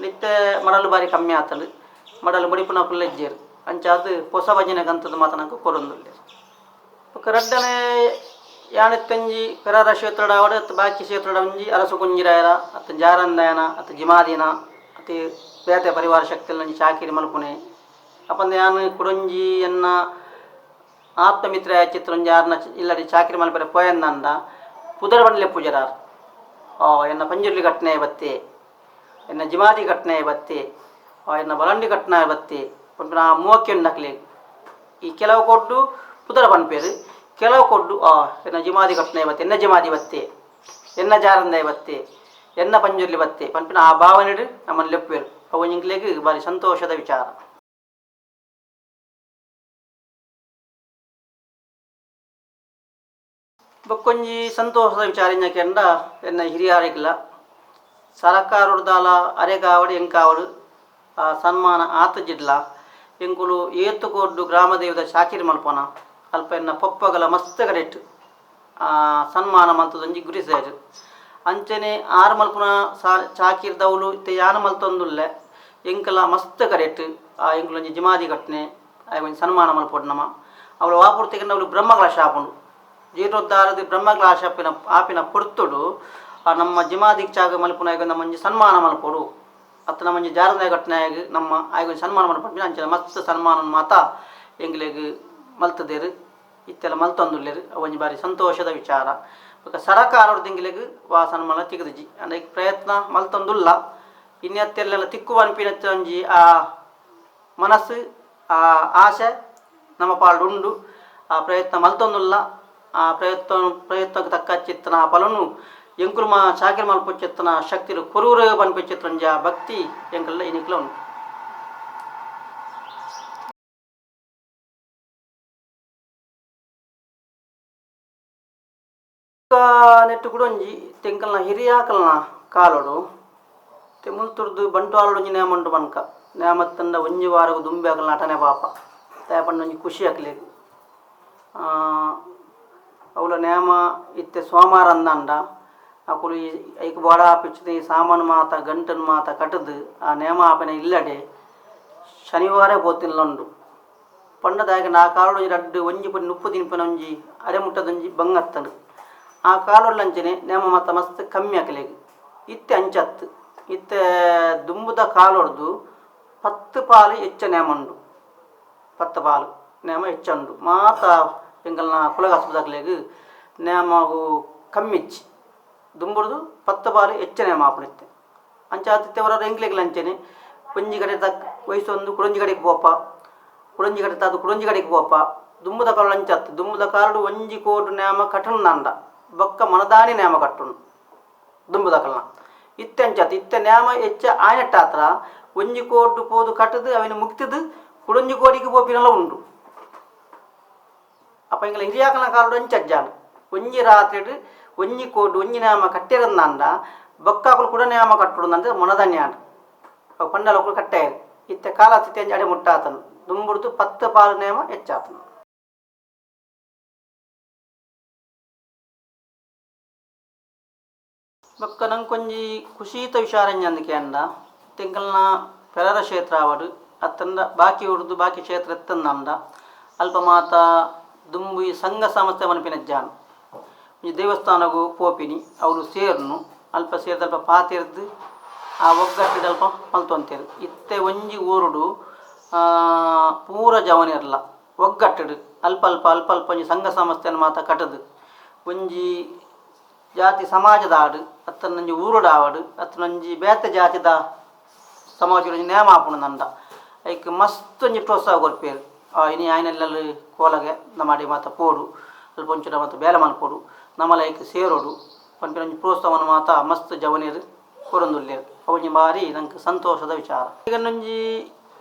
ಇತ್ತೆ ಮಡಲು ಬಾರಿ ಕಮ್ಮಿ ಆತ್ಂಡ್, ಮಡಲು ಮುಡಿಪುನಕುಲು ಇಜ್ಜೆರ್. ಅಂಚಾದ್ ಪೊಸ ಭಜನೆ ಗಂತದ ಮಾತ ನಂಕ್ ಕೊರೊಂದುಲ್ಲೆರ್. ಬೊಕ್ಕ ರಡ್ಡನೆ ಯಾನಿತ್ತೊಂಜಿ ಪೆರಾರ ಕ್ಷೇತ್ರಡ್ ಆವಡ್ ಅತ್ತ್ ಬಾಕಿ ಕ್ಷೇತ್ರಡ್ ಒಂಜಿ ಅರಸು ಕುಂಜಿರಾಯರ ಅತ್ತ್ ಜಾರಂದಾಯನ ಅತ್ತ್ ಜಿಮಾದಿನ ಅತ್ತ್ ಬೇತೆ ಪರಿವಾರ ಶಕ್ತಿಲ ಒಂಜಿ ಚಾಕಿರಿ ಮಲ್ಪುನೆ ಅಪಂದ ಯಾನ್ ಕುಡೊಂಜಿ ಎನ್ನ ಆತ್ಮ ಮಿತ್ರ ಚಿತ್ರ ಒಂಜಿ ಆರ್ನ ಇಲ್ಲಡೆ ಚಾಕಿರಿ ಮಲ್ಪೆರೆ ಪೋಯಂದಂಡ ಪುದರ್ ಪಂಡ್ಲೆ ಪೂಜಾರಾರ್ ಎನ್ನ ಪಂಜುರ್ಲಿ ಘಟನೆ ಬತ್ತೆ, ಎನ್ನ ಜಿಮಾದಿ ಘಟನೆ ಬತ್ತೆ, ಎನ್ನ ಬಲಂಡಿ ಘಟನೆ ಬತ್ತೆ ಪನ್ಪಿನ ಆ ಮೋಕೆ ಉಂಡು. ಈ ಕೆಲವು ಕೊಡ್ಡು ಪುದರ್ ಪನ್ಪೆರ್, ಕೆಲವು ಕೊಡ್ಡು ಎನ್ನ ಜಿಮಾದಿ ಘಟನೆ ಬತ್ತೆ, ಎನ್ನ ಜಿಮಾದಿ ಬತ್ತೆ, ಎನ್ನ ಜಾರಂದಾಯ ಬತ್ತೆ, ಎನ್ನ ಪಂಜುರ್ಲಿ ಬತ್ತೆ ಪನ್ಪಿನ ಆ ಭಾವನೆಡ್ ನಮ್ಮನ್ನು ಲೆಪ್ಪುವೆರ್. ಅವು ಎಂಕ್ಲೆಗ್ ಬಾರಿ ಸಂತೋಷದ ವಿಚಾರ. ಬೊಕ್ಕೊಂಜಿ ಸಂತೋಷದ ವಿಚಾರ ಎಂಚ ಎನ್ನ ಹಿರಿಯಾರಿಗ್ಲ ಸರಕಾರೊಡ್ದಾಲ ಅರೆಗಾವಡು ಎಂಕಾವಡು ಆ ಸನ್ಮಾನ ಆತಜಿಡ್ಲ ಎಂಕುಲು ಏತು ಕೊಡ್ಡು ಗ್ರಾಮ ದೈವದ ಚಾಕಿರಿ ಮಲ್ಪೋನ ಅಲ್ಪ ಎನ್ನ ಪೊಪ್ಪಗಲ ಮಸ್ತ್ ಕಡೆಟ್ ಆ ಸನ್ಮಾನ ಮಲ್ತದೊಂಜಿ ಗುರಿ ಸೇರು. ಅಂಚನೆ ಆರು ಮಲ್ಪುನ ಚಾಕಿರ್ದವ್ಲು ಇತ್ತೆ ಯಾನ್ ಮಲ್ತೊಂದುಲ್ಲೆ ಎಂಕಲ ಮಸ್ತ್ ಕಡೆಟ್ ಆ ಎಂಕುಲೊಂಜಿ ಜಿಮಾದಿ ಘಟನೆ ಒಂಜಿ ಸನ್ಮಾನ ಮಲ್ಪೊಡು ನಮ. ಅವಳು ವಾಪುರ್ತಿಗೆ ಅವಳು ಬ್ರಹ್ಮಕಲಶ ಆಪುಂಡು. ಜೀರ್ಣೋದ್ಧಾರದ ಬ್ರಹ್ಮಕಲಶ ಆಪಿನ ಆಪಿನ ಪೊರ್ತುಡು ಆ ನಮ್ಮ ಜಿಮಾದಿಗ್ ಚಾಗ ಮಲ್ಪುನಾಗ ನಮ್ಮ ಒಂಜಿ ಸನ್ಮಾನ ಮಲ್ಪೊಡು ಅತ್ತ ನಮ್ಮ ಒಂಜಿ ಜಾರಂದಾಯ ಘಟನೆಯಾಗ ನಮ್ಮ ಆಯ್ಗ ಒಂಜಿ ಸನ್ಮಾನ ಮಲ್ಪೊಡು. ಅಂಚನೆ ಮಸ್ತ್ ಸನ್ಮಾನ ಮಾತ ಎಂಕ್ಲೆಗ್ ಮಲ್ತದೇರು, ಇತ್ತೆಲ್ಲ ಮಲ್ತೊಂದುಲ್ಲೆರ್. ಒಂಜಿ ಬಾರಿ ಸಂತೋಷದ ವಿಚಾರ. ಬೊಕ ಸರಕಾರೊಡ್ದು ಎಂಕ್ಲೆಗ್ ವಾ ಸನ್ಮಾನ ತಿಕ್ಕುದಿಜಿ. ಅಂಡ ಪ್ರಯತ್ನ ಮಲ್ತೊಂದುಲ್ಲ. ಇನ್ನತ್ತೆಲ್ಲ ತಿಕ್ಕುವ ಅನ್ಪಿನತ್ತ ಒಂಜಿ ಆ ಮನಸ್ಸು ಆ ಆಸೆ ನಮ್ಮ ಪಾಲ್ಡ್ ಉಂಡು. ಆ ಪ್ರಯತ್ನ ಮಲ್ತೊಂದುಲ್ಲ. ಆ ಪ್ರಯತ್ನಕ್ಕೆ ತಕ್ಕ ಚಿತ್ತನ ಆ ಫಲನು ಎಂಕುಲು ಮಾ ಚಾಕಿರಿ ಮಲ್ಪುಚಿತ್ತನ ಶಕ್ತಿಲು ಕೊರೂರು ಪನ್ಪಿಚಿತ್ತ ಒಂಜಿ ಆ ಭಕ್ತಿ ಎಂಕಲ್ನ ಇನಿಕ್ಲ ಉಂಡು. ನೆಟ್ಟು ಕೂಡ ಒಂಜಿ ತೆಂಕಲ್ನ ಹಿರಿಯಾಕಲ್ನ ಕಾಲೊಡು ಮುಲ್ತುರ್ದು ಬಂಟ್ವಾಳಡ್ ಒಂಜಿ ನೇಮ ಉಂಡು ಪನ್ಕ ನೇಮತ್ತಂಡ ಒಂಜಿ ವಾರಗ್ ದುಂಬೆ ಅಕಲ್ನ ನಟನೆ ಪಾಪ ದಾಯೆ ಪಂಡ ಒಂಜಿ ಖುಷಿ ಅಕ್ಲೆಗ್. ಅವ್ಲ ನೇಮ ಇತ್ತೆ ಸೋಮಾರ ಅಂದಂಡ ಅಕುಲು ಈ ಐಕ್ ಬೋಡ ಆಪಿಚ್ಚದ ಈ ಸಾಮಾನು ಮಾತ ಗಂಟನ್ ಮಾತ ಕಟ್ಟುದು ಆ ನೇಮ ಆಪಿನ ಇಲ್ಲಡೆ ಶನಿವಾರ ಪೋತಿನ್ಲ ಉಂಡು. ಪಂಡ ದಾಯೆ ಆ ಕಾಲೊಡು ಒಂಜಿ ರಡ್ಡ್ ಒಂಜಿ ಪುರಿ ನುಪ್ಪು ತಿನ್ಪಿನ ಒಂಜಿ ಅರೆ ಮುಟ್ಟದೊಂಜಿ ಬಂಗ ಅತ್ತಂಡ್. ಆ ಕಾಲೊಡ್ಲಂಚನೆ ನೇಮ ಮಾತ ಮಸ್ತ್ ಕಮ್ಮಿ ಅಕ್ಲೆಗ್. ಇತ್ತೆ ಅಂಚತ್ ಇತ್ತೆ ದುಂಬುದ ಕಾಲೊಡ್ದು 10 ಪಾಲು ಎಚ್ಚ ನೇಮ ಉಂಡು. 10 ಪಾಲು ನೇಮ ಹೆಚ್ಚ ಉಂಡು. ಮಾತ ಎಂಕಲ್ನ ಕುಲಕಸುಬುದಕ್ಲೆಗ್ ನೇಮಗು ಕಮ್ಮಿಜ್ಜಿ. ದುಂಬುಡ್ದು 10 ಪಾಲು ಹೆಚ್ಚ ನೇಮ ಆಪುಂಡು ಇತ್ತೆ. ಅಂಚಾದ್ ಇತ್ತೆ ಒರ ಎಂಕ್ಲೆಗ್ಲ ಅಂಚನೆ ಒಂಜಿ ಕಡೆ ತಕ್ ವಯಸ್ಸೊಂದು ಕುಡೊಂಜಿ ಕಡೆಗ್ ಪೋಪ, ಕುಡೊಂಜಿ ಕಡೆ ತಾದ್ ಕುಡೊಂಜಿ ಕಡೆಗ್ ಪೋಪ. ದುಂಬುದ ಕಾಲೊಡು ಅಂಚತ್ ದುಂಬುದ ಕಾಲೊಡು ಒಂಜಿ ಕೋಡು ನೇಮ ಕಟುಂದಾಂಡ ಬೊಕ್ಕ ಮನದಾನಿ ನೇಮ ಕಟ್ಟುಂಡು ದುಂಬುದಕಲ್ನ. ಇತ್ತೆ ಅಂಚತ್ ಇತ್ತೆ ನೇಮ ಹೆಚ್ಚ ಆಯನೆಟ್ಟಾತ್ರ ಒಂಜಿ ಕೋಡು ಪೋದು ಕಟ್ಟುದು ಅವೆನ್ ಮುಕ್ತಿದ್ ಕುಡೊಂಜಿ ಕೋಡಿಗ್ ಪೋಪಿನಲ ಉಂಡು. ಅಪ್ಪ ಇಂಗ್ಲ ಹಿರಿಯಾಕನ ಕಾಲಡು ಅಂಚಜ್ಜಾನು ಒಂಜಿ ರಾತ್ರಿಡ್ ಒಂಜಿ ಕೋಡು ಒಂಜಿ ನೇಮ ಕಟ್ಟಿರಂದಾಂಡ ಬೊಕ್ಕಾಕುಲು ಕೂಡ ನೇಮ ಕಟ್ಟುಡು ಮೊನದನ್ಯಾಂಡ್ ಅವು ಪಂಡಲಕುಲು ಕಟ್ಟಾಯರು. ಇತ್ತೆ ಕಾಲ ಸ್ಥಿತಿ ಅಂಚ ಅಡೆ ಮುಟ್ಟಾತನು ದುಂಬುಡ್ದು 10 ಪಾಲು ನೇಮ ಹೆಚ್ಚಾತನು. ಬೊಕ್ಕ ನಂಕೊಂಜಿ ಖುಷೀತ ವಿಚಾರಂಜಂದಿಕೆ ಅಂಡ ತಿಂಕಲ್ನ ಪೆರರ ಕ್ಷೇತ್ರ ಆವಡು ಅತ್ತಂಡ ಬಾಕಿ ಉರ್ದು ಬಾಕಿ ಕ್ಷೇತ್ರ ಎತ್ತಂದಂಡ ಅಲ್ಪ ಮಾತ ದುಂಬು ಈ ಸಂಘ ಸಂಸ್ಥೆ ಮನ್ಪಿನಜ್ಜಾನ್ ಒಂಜಿ ದೇವಸ್ಥಾನಗು ಪೋಪಿನಿ ಅವ್ಲು ಸೇರ್ನು ಅಲ್ಪ ಸೇರ್ದಲ್ಪ ಪಾತೆರ್ದು ಆ ಒಗ್ಗಟ್ಟಿಡ್ ಅಲ್ಪ ಮಲ್ತೊಂತೇರು. ಇತ್ತೆ ಒಂಜಿ ಊರುಡು ಪೂರ ಜವನಿರ್ಲ ಒಗ್ಗಟ್ಟಿಡ್ ಅಲ್ಪ ಅಲ್ಪ ಅಲ್ಪ ಅಲ್ಪ ಒಂಜಿ ಸಂಘ ಸಂಸ್ಥೆನ ಮಾತ ಕಟ್ಟದು ಒಂಜಿ ಜಾತಿ ಸಮಾಜದ ಆಡು ಅತ್ತನೊಂಜಿ ಊರುಡ ಆವಡು ಅತ್ತನೊಂಜಿ ಬೇತೆ ಜಾತಿದ ಸಮಾಜದ ಒಂಜಿ ನೇಮ ಆಪುಂಡು ನಂಡ ಐಕ್ ಮಸ್ತ್ ಒಂಜಿ ಪ್ರೋತ್ಸಾಹ ಕೊರ್ಪೇರು. ಇನಿ ಆಯ್ನೆಲ್ಲಲು ಕೋಲಗೆ ನಮಾಡಿ ಮಾತ ಪೋಡು ಅಲ್ಪ ಒಂಚೂರು ಮಾತ ಬೇಲೆ ಮಲ್ಪೊಡು ನಮಲ ಐಕ್ ಸೇರೋಡು ಪನ್ಪಿನ ಒಂಜಿ ಪ್ರೋತ್ಸಾಹವನ್ನು ಮಾತ ಮಸ್ತ್ ಜವನಿರು ಕೊರೊಂದುಲ್ಲೆರ್. ಅವು ಬಾರಿ ನಂಗೆ ಸಂತೋಷದ ವಿಚಾರ. ಈಗ ಒಂಜಿ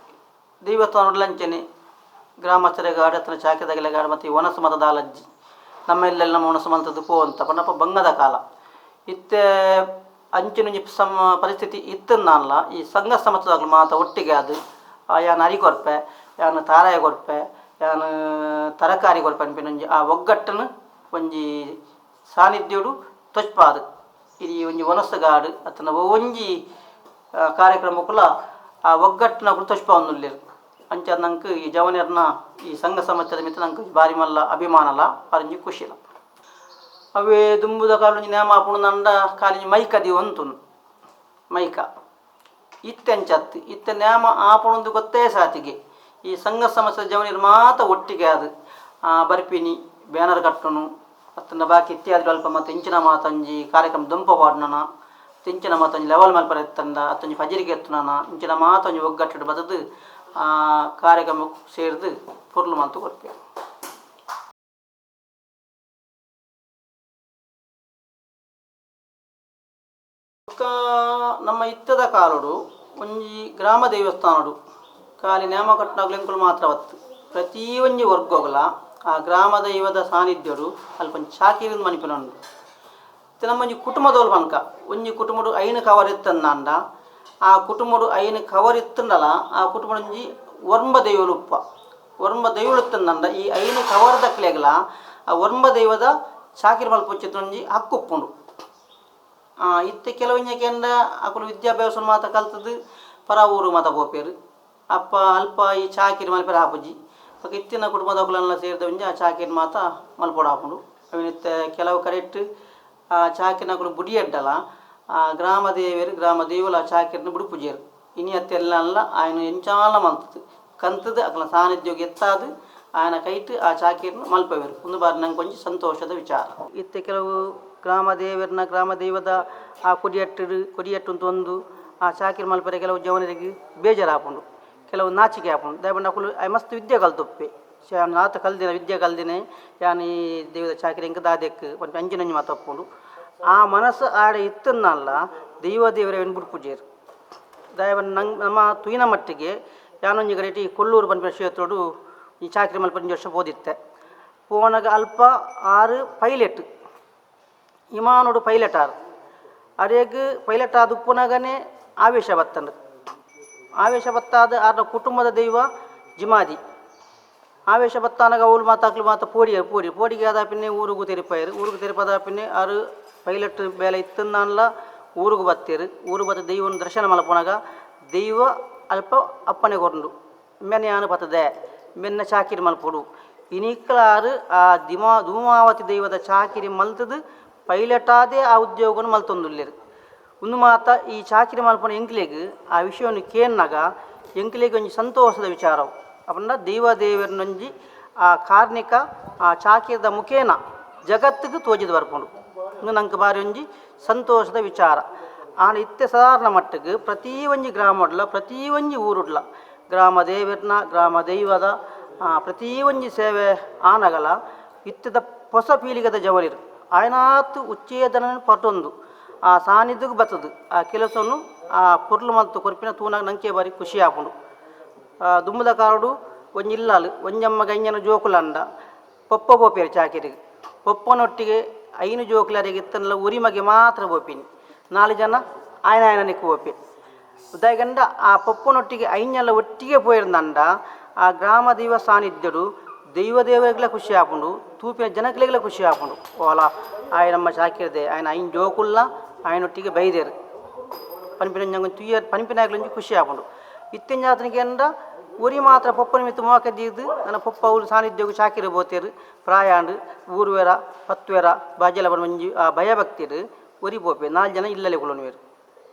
ದೇವಸ್ಥಾನಡ್ಲಂಚನೆ ಗ್ರಾಮಸ್ಥರಿಗೆ ಅತ್ತನ ಚಾಕಿದಾಗಲೆಗಾಡು ಮತ್ತು ಈ ಒಣಸು ಮತದಾಲಜ್ಜಿ ನಮ್ಮ ಇಲ್ಲೆಲ್ಲ ನಮ್ಮ ಒಣಸು ಮಲ್ತದ್ದು ಪೋ ಅಂತ ಪಂಡಪ್ಪ ಬಂಗದ ಕಾಲ ಇತ್ತೆ ಅಂಚಿನೊಂಜಿ ಸಮ ಪರಿಸ್ಥಿತಿ ಇತ್ತನ್ನಲ್ಲ. ಈ ಸಂಘ ಸಂಸ್ಥೆದಾಗಲು ಮಾತ ಒಟ್ಟಿಗೆ ಅದು ಯಾನ್ ಅರಿ ಕೊರ್ಪೆ ಯಾನ್ ತಾರಾಯ ಕೊರ್ಪೆ ಯಾನ್ ತರಕಾರಿ ಕೊರ್ಪೆ ಅನ್ಪಿನೊಂಜಿ ಆ ಒಗ್ಗಟ್ಟನ್ನು ಒಂಜಿ ಸಾನ್ನಿಧ್ಯೋಡು ತೊಚ್ಪಾದು ಇದು ಒಂಜಿ ಒನಸುಗಾಡು ಅತ್ತನ ಒಂಜಿ ಕಾರ್ಯಕ್ರಮಕ್ಕುಲ ಆ ಒಗ್ಗಟ್ಟಿನ ತೊಚ್ಪಾವೊಂದುಲ್ಲೆರ್. ಅಂಚ ನಂಕ್ ಈ ಜವನೆರ್ನ ಈ ಸಂಘ ಸಂಸ್ಥೆದ ಮಿತ್ತ್ ನಂಕ್ ಬಾರಿ ಮಲ್ಲ ಅಭಿಮಾನಲ ಬಾರಿ ಖುಷಿಲ. ಅವೇ ದುಂಬುದ ಕಾಲೊಂಜಿ ನೇಮ ಆಪುಂಡು ನಂಡ ಕಾಲಿಂಜಿ ಮೈಕ ದೀವೊಂತುನು ಮೈಕ ಇತ್ತೆ ಅಂಚತ್ತು ಇತ್ತೆ ನೇಮ ಆಪುಂಡು ಗೊತ್ತೇ ಸಾತಿಗೆ ಈ ಸಂಘ ಸಂಸ್ಥೆ ಜವನಿರ್ ಮಾತ ಒಟ್ಟಿಗೆ ಅದು ಬರ್ಪಿನಿ ಬ್ಯಾನರ್ ಕಟ್ಟುನು ಅತ್ತಂಡ ಬಾಕಿ ಇತ್ಯಾದಿ ಅಲ್ಪ ಮತ್ತು ಇಂಚಿನ ಮಾತೊಂಜಿ ಕಾರ್ಯಕ್ರಮ ದುಂಪ ಪಾಡ್ನನ ಇಂಚಿನ ಮಾತೊಂಜಿ ಲೆವೆಲ್ ಮಲ್ಪರೆ ಎತ್ತಂಡ ಅತ್ತೊಂಜಿ ಫಜರಿಗೆ ಎತ್ತುನನ ಇಂಚಿನ ಮಾತೊಂಜಿ ಒಗ್ಗಟ್ಟಿಡ್ ಬತ್ತದು ಕಾರ್ಯಕ್ರಮ ಸೇರ್ದು ಪೊರ್ಲು ಮಲ್ತು ಕೊರ್ಪೆ. ಬೊಕ್ಕ ನಮ್ಮ ಇತ್ತದ ಕಾಲೋಡು ಒಂಜಿ ಗ್ರಾಮ ದೇವಸ್ಥಾನಡು ಖಾಲಿ ನೇಮ ಕಟ್ಟುನಾಗ್ಲು ಎಂಕುಲು ಮಾತ್ರ ವತ್ತು ಪ್ರತಿ ಒಂಜಿ ವರ್ಗೋಗಲ ಆ ಗ್ರಾಮ ದೈವದ ಸಾನ್ನಿಧ್ಯೋಡು ಅಲ್ಪ ಒಂಜಿ ಚಾಕಿರಿಂದ್ ಮನಿಪಿನ ಉಂಡು. ಇತ್ತೆ ನಮ್ಮೊಂಜಿ ಕುಟುಂಬದೋಲು ಪನ್ಕ ಒಂಜಿ ಕುಟುಂಬಡು 5 ಕವರ್ ಇತ್ತಂದಾಂಡ ಆ ಕುಟುಂಬಡು 5 ಕವರ್ ಇತ್ತಂಡಲ ಆ ಕುಟುಂಬ ಒಂಜಿ ಒರ್ಂಬ ದೈವಲು ಉಪ್ಪ ಒರ್ಂಬ ದೈವಲು ಇತ್ತಂದಾಂಡ ಈ 5 ಕವರ್ ದಕ್ಲೆಗ್ಲ ಆ ಒರ್ಂಬ ದೈವದ ಚಾಕಿರಿ ಮಲ್ಪುಂಚಿನ ಒಂಜಿ ಹಕ್ಕು ಉಪ್ಪುಂಡು. ಇತ್ತೆ ಕೆಲವೊಂಜಿ ಅಕುಲು ವಿದ್ಯಾಭ್ಯಾಸ ಮಾತ ಕಲ್ತದ್ದು ಪರ ಊರು ಮಾತ ಪೋಪೇರು ಅಪ್ಪ ಅಲ್ಪ ಈ ಚಾಕಿರಿ ಮಲ್ಪೆರೆ ಆಪುಜಿ ಬೊಕ ಇತ್ತಿನ ಕುಟುಂಬದಕುಲೆಲ್ಲ ಸೇರಿದ ಒಂಜಿ ಆ ಚಾಕಿರಿ ಮಾತ ಮಲ್ಪೊಡು ಆಪುಂಡು. ಅವೆನ್ ಇತ್ತೆ ಕೆಲವು ಕಡೆಟ್ ಆ ಚಾಕಿರಿನಕುಲು ಬುಡಿಯಡ್ಡಲ ಆ ಗ್ರಾಮ ದೇವೆರ್ ಗ್ರಾಮ ದೇವಲ ಆ ಚಾಕಿರಿನ ಬುಡುಪುಜೆರ್ ಇನಿ ಅತ್ತೆಲ್ಲ ಆಯನ ಎಂಚಾಲ ಮಲ್ತದು ಕಂತದು ಅಕಲ್ನ ಸಾನ್ನಿಧ್ಯೋಗ್ ಎತ್ತಾದ್ ಆಯನ ಕೈಟ್ ಆ ಚಾಕಿರಿನ ಮಲ್ಪವೆರ್. ಉಂದು ಬಾರಿ ನಂಗೆ ಒಂಜಿ ಸಂತೋಷದ ವಿಚಾರ. ಇತ್ತೆ ಕೆಲವು ಗ್ರಾಮ ದೇವೆರ್ನ ಗ್ರಾಮ ದೈವದ ಆ ಕೊಡಿಯಟ್ಟು ಕೊಡಿಯಟ್ಟು ಒಂದು ಆ ಚಾಕಿರಿ ಮಲ್ಪರೆ ಕೆಲವು ಜವನರಿಗೆ ಬೇಜಾರಾಪುಂಡು ಕೆಲವು ನಾಚಿಕೆ ಆಪುಂಡು. ದಾಯೆ ಅಕುಲು ಮಸ್ತ್ ವಿದ್ಯೆ ಕಲ್ತೊಪ್ಪೆ ಆತ ಕಲ್ದಿನ ವಿದ್ಯೆ ಕಲ್ದಿನೆ ಯಾನ್ ಈ ದೈವದ ಚಾಕಿರಿ ಎಂಕ್ ದಾದೆಕ್ ಪನ್ಪಿ ಅಂಚಿನಂಚಿ ಮಾತ ಉಪ್ಪುಂಡು. ಆ ಮನಸ್ಸು ಆಡೆ ಇತ್ತನ್ನಲ್ಲ ದೈವ ದೇವರೇ ಬುಡ್ಪುಜೆರ್. ದಾಯೆ ನಂಗೆ ನಮ್ಮ ತೂಯಿನ ಮಟ್ಟಿಗೆ ಯಾನೊಂಜಿ ಕಡೆಟ್ ಈ ಕೊಲ್ಲೂರು ಪನ್ಪಿನ ಕ್ಷೇತ್ರಡು ಈ ಚಾಕಿರಿ ಮಲ್ಪರೆ ಒಂಜಿ ವರ್ಷ ಪೋದಿತ್ತೆ ಪೋನಗ ಅಲ್ಪ ಆರು ಪೈಲಟ್ ವಿಮಾನೊಡು ಪೈಲಟ್ ಆರ್ ಅರೆಗ್ ಪೈಲಟ್ ಆದ್ ಉಪ್ಪುನಗನೇ ಆವೇಶ ಬತ್ತಂಡು ಆವೇಶ ಬತ್ತಾದ ಆರ್ನ ಕುಟುಂಬದ ದೈವ ಜಿಮಾದಿ ಆವೇಶ ಬತ್ತಾನಗ ಅವ್ಲು ಮಾತಾಕ್ಲು ಮಾತ ಪೋಡಿಯರು ಪೋಡಿ ಪೋಡಿಗೆ ಆದ ಪಿನ್ನೆ ಊರುಗು ತೆರಿಪಾಯರು ಊರುಗು ತೆರಿಪದ ಪಿನ್ನೆ ಆರು ಪೈಲಟ್ ಬೇಲೆ ಇತ್ತಂದಾನ್ಲ ಊರುಗು ಬತ್ತೇರು ಊರು ಬತ್ತ ದೈವನ ದರ್ಶನ ಮಲ್ಪುನಗ ದೈವ ಅಲ್ಪ ಅಪ್ಪಣೆ ಕೊರ್ಂಡು ಮೆನೆ ಯಾನು ಬತ್ತದೆ ಮೆನ್ನ ಚಾಕಿರಿ ಮಲ್ಪೊಡು ಇನಿಕ್ಲಾರು ಆ ಧೂಮಾವತಿ ದೈವದ ಚಾಕಿರಿ ಮಲ್ತದು ಪೈಲಟ್ ಆದೇ ಆ ಉದ್ಯೋಗನು ಮಲ್ತೊಂದುಲ್ಲೆರ್. ಉಂದು ಮಾತ ಈ ಚಾಕಿರಿ ಮಲ್ಪುನ ಎಂಕ್ಲೆಗ್ ಆ ವಿಷಯವನ್ನು ಕೇನ್ನಗ ಎಂಕ್ಲೆಗ್ ಒಂಜಿ ಸಂತೋಷದ ವಿಚಾರ. ಅಪಂಡ ದೈವ ದೇವೆರ್ನೊಂಜಿ ಆ ಕಾರ್ಣಿಕ ಆ ಚಾಕಿರದ ಮುಖೇನ ಜಗತ್ತಿಗೆ ತೋಜಿದ್ ಬರ್ಪುಂಡು. ಉಂದು ನಂಕ್ ಬಾರಿ ಒಂಜಿ ಸಂತೋಷದ ವಿಚಾರ. ಆಂಡ ಇತ್ತೆ ಸಾಧಾರಣ ಮಟ್ಟಿಗೆ ಪ್ರತಿ ಒಂಜಿ ಗ್ರಾಮಡ್ಲ ಪ್ರತಿ ಒಂಜಿ ಊರುಡ್ಲ ಗ್ರಾಮ ದೇವೆರ್ನ ಗ್ರಾಮ ದೈವದ ಪ್ರತಿ ಒಂಜಿ ಸೇವೆ ಆನಗಲ ಇತ್ತದ ಹೊಸ ಪೀಳಿಗೆದ ಜವನಿರು ಆಯನಾತ್ ಉಚ್ಚೇದನ ಪಟ್ಟೊಂದು ಆ ಸಾನ್ನಿಧ್ಯಗ್ ಬತ್ತದು ಆ ಕೆಲಸನು ಆ ಪೊರ್ಲು ಮಲ್ತ್ ಕೊರ್ಪಿನ ತೂನಗ ನಂಕೆ ಬಾರಿ ಖುಷಿ ಆಪುಂಡು. ದುಂಬುದ ಕಾಲೊಡು ಒಂಜಿ ಇಲ್ಲಾಲ್ ಒಂಜಮ್ಮ ಗಂಜನ ಜೋಕುಲಂಡ ಪೊಪ್ಪ ಪೋಪೇರು ಚಾಕಿರಿಗೆ. ಪೊಪ್ಪನೊಟ್ಟಿಗೆ 5 ಜೋಕ್ಲರಿಗೆ ಇತ್ತನ್ಲ ಉರಿ ಮಗೆ ಮಾತ್ರ ಪೋಪಿನಿ, 4 ಜನ ಆಯನ ಆಯನ ನಿಕ್ಕು ಪೋಪಿ. ಉದಾಯಗಂಡ ಆ ಪೊಪ್ಪನೊಟ್ಟಿಗೆ ಐನೆಲ್ಲ ಒಟ್ಟಿಗೆ ಪೋಯಿರ್ನಂಡ ಆ ಗ್ರಾಮ ದೈವ ಸಾನ್ನಿಧ್ಯಡು ದೈವ ದೇವರಿಗೆಲ್ಲ ಖುಷಿ ಆಪುಂಡು, ತೂಪಿನ ಜನಕ್ಲೆಗ್ಲ ಖುಷಿ ಆಪುಂಡು. ಓಲ ಆಯ ನಮ್ಮ ಚಾಕಿರದೆ ಆಯನ 5 ಜೋಕುಲ್ಲ ಆಯನೊಟ್ಟಿಗೆ ಬೈದೇರು ಪನ್ಪಿನ ತುಯ್ಯ ಪನ್ಪಿನಾಗ್ಲೊಂಜಿ ಖುಷಿ ಆಪುಂಡು. ಇತ್ತಿನ ಜಾತನಿಗೆ ಅಂಡ ಉರಿ ಮಾತ್ರ ಪೊಪ್ಪನ ಮಿತ್ತು ಮೋಕೆ ದೀದು ನನ್ನ ಪೊಪ್ಪ ಅವ್ರು ಸಾನ್ನಿಧ್ಯಗು ಚಾಕಿರ ಬೋತೇರು ಪ್ರಾಯಾಂಡು ಊರುವೆರ ಪತ್ವೆರ ಬಾಜಲ ಒಂಜಿ ಆ ಭಯಭಕ್ತಿರು ಉರಿ ಪೋಪೆ 4 ಜನ ಇಲ್ಲಲೆ ಕುಲನುವೇರು.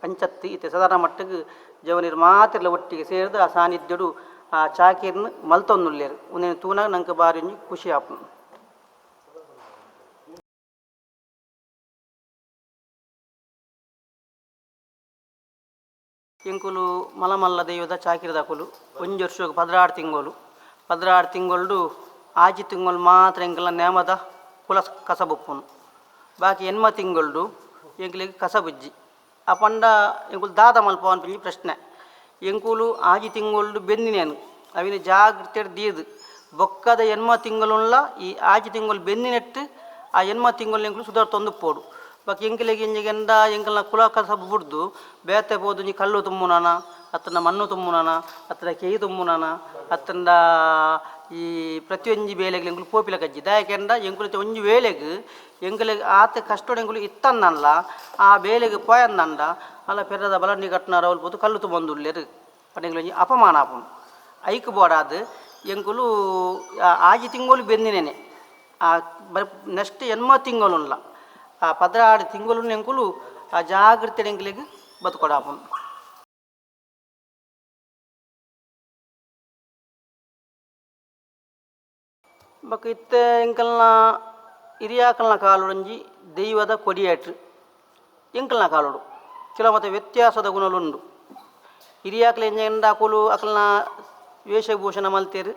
ಅಂಚತ್ತು ಇತ್ತೆ ಸಾಧಾರಣ ಮಟ್ಟಕ್ಕೆ ಜವನಿರು ಮಾತ್ರ ಒಟ್ಟಿಗೆ ಸೇರಿದು ಆ ಸಾನ್ನಿಧ್ಯಡು ಆ ಚಾಕಿರ್ನ ಮಲ್ತೊಂದುಲ್ಲೇರು. ಉಂದೆನ್ ತೂನಾಗ ನಂಗೆ ಬಾರಿ ಒಂಜಿ ಖುಷಿ ಆಪುಂಡು. ಎಂಕುಲು ಮಲಮಲ್ಲ ದೈವದ ಚಾಕಿರದಕುಲು. ಒಂಜಿ ವರ್ಷಗ್ 16 ತಿಂಗಳು, 16 ತಿಂಗಳು 6 ತಿಂಗಳು ಮಾತ್ರ ಎಂಕಲ್ನ ನೇಮದ ಕುಲ ಕಸಬುಪ್ಪುನು, ಬಾಕಿ 8 ತಿಂಗಳು ಎಂಕ್ಲೆಗ್ ಕಸಬುಜ್ಜಿ. ಆ ಪಂಡ ಎಂಕುಲು ದಾದ ಮಲ್ಪ ಅನ್ಪಿಂಜಿ ಪ್ರಶ್ನೆ. ಎಂಕುಲು 6 ತಿಂಗಳು ಬೆಂದಿನೇನು ಅವಿನ ಜಾಗ್ರತೆ ದೀದು ಬೊಕ್ಕದ 8 ತಿಂಗಳುಲ್ಲ ಈ 6 ತಿಂಗಳು ಬೆಂದಿನೆಟ್ಟು ಆ 8 ತಿಂಗಳು ಎಂಕುಲು ಸುಧಾರ ತೊಂದು ಪೋಡು. ಬಾಕಿ ಎಂಕಲೆಗ್ ಎಂಜಿಗೆಂಡ ಎಂಕಲ್ನ ಕುಲ ಕಸಬು ಬುಡ್ದು ಬೇತೆ ಪೋದು ಒಂಜಿ ಕಲ್ಲು ತುಂಬುನಾನ ಅತ್ತಂಡ ಮಣ್ಣು ತುಂಬುನಾನ ಅತ್ತಂಡ ಕೆಯಿ ತುಂಬುನಾನ ಅತ್ತಂಡ ಈ ಪ್ರತಿಯೊಂಜಿ ಬೇಲೆಗ್ ಎಂಕುಲು ಪೋಪಿಲ ಕಜ್ಜಿ. ದಾಯಕೆಂಡ ಎಂಕುಲು ಒಂಜಿ ವೇಳೆಗ್ ಎಂಕಲೆಗ್ ಆತ ಕಷ್ಟೊಡು ಎಂಕುಲು ಇತ್ತನ್ನಲ್ಲ ಆ ಬೇಲೆಗ್ ಪೋಯಂದಂಡ ಅಲ್ಲ ಪೆರ್ರದ ಬಲಂಡಿ ಕಟ್ಟನಾರ ಅವ್ಲು ಪೋದು ಕಲ್ಲು ತುಂಬೊಂದುಲ್ಲೆರ್ ಪಂಡ ಎಂಕುಲು ಒಂಜಿ ಅಪಮಾನ ಆಪುಂಡು. ಐಕ್ ಬೋಡಾದ್ ಎಂಕುಲು 6 ತಿಂಗಳು ಬೆಂದಿನೇನೆ ಆ ನೆಕ್ಸ್ಟ್ 8 ತಿಂಗಳುಲ್ಲ ಆ 16 ತಿಂಗಳು ಎಂಕುಲು ಆ ಜಾಗ್ರತೆ ಎಂಕಲೆಗ್ ಬದುಕೊಡಾಪುಂಡು. ಬೊಕ ಇತ್ತೆ ಎಂಕಲ್ನ ಹಿರಿಯಾಕಲ್ನ ಕಾಲೊಡೊಂಜಿ ದೈವದ ಕೊಡಿಯೇಟ್ರು ಎಂಕಲ್ನ ಕಾಲೊಡು ಕೆಲವು ಮತ್ತೆ ವ್ಯತ್ಯಾಸದ ಗುಣಲುಂಡು. ಹಿರಿಯಾಕಲ್ ಎಂಜೆಂಡ ಅಕುಲು ಅಕಲ್ನ ವೇಷಭೂಷಣ ಮಲ್ತೇರು,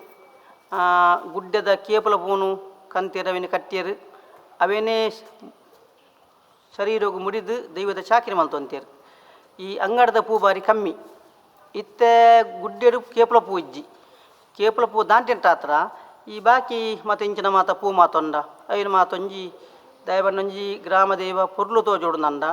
ಗುಡ್ಡದ ಕೇಪಲ ಪೂನು ಕಂತೇರು ಅವೇನೆ ಕಟ್ಟಿಯರು ಅವೇನೇ ಶರೀರಗು ಮುಡಿದು ದೈವದ ಚಾಕಿರಿ ಮಲ್ತೊಂತೇರು. ಈ ಅಂಗಡದ ಪೂ ಬಾರಿ ಕಮ್ಮಿ. ಇತ್ತೆ ಗುಡ್ಡೆಡು ಕೇಪಲ ಪೂ ಇಜ್ಜಿ, ಕೇಪಲ ಪೂ ದಾಂಟೆಂಟಾತ್ರ ಈ ಬಾಕಿ ಮತ್ತು ಇಂಚಿನ ಮಾತ ಪೂ ಮಾತೊಂಡ ಐನು ಮಾತೊಂಜಿ ದೈವನೊಂಜಿ ಗ್ರಾಮ ದೈವ ಪೊರ್ಲು ತೋಜೋಡು ನಂಡ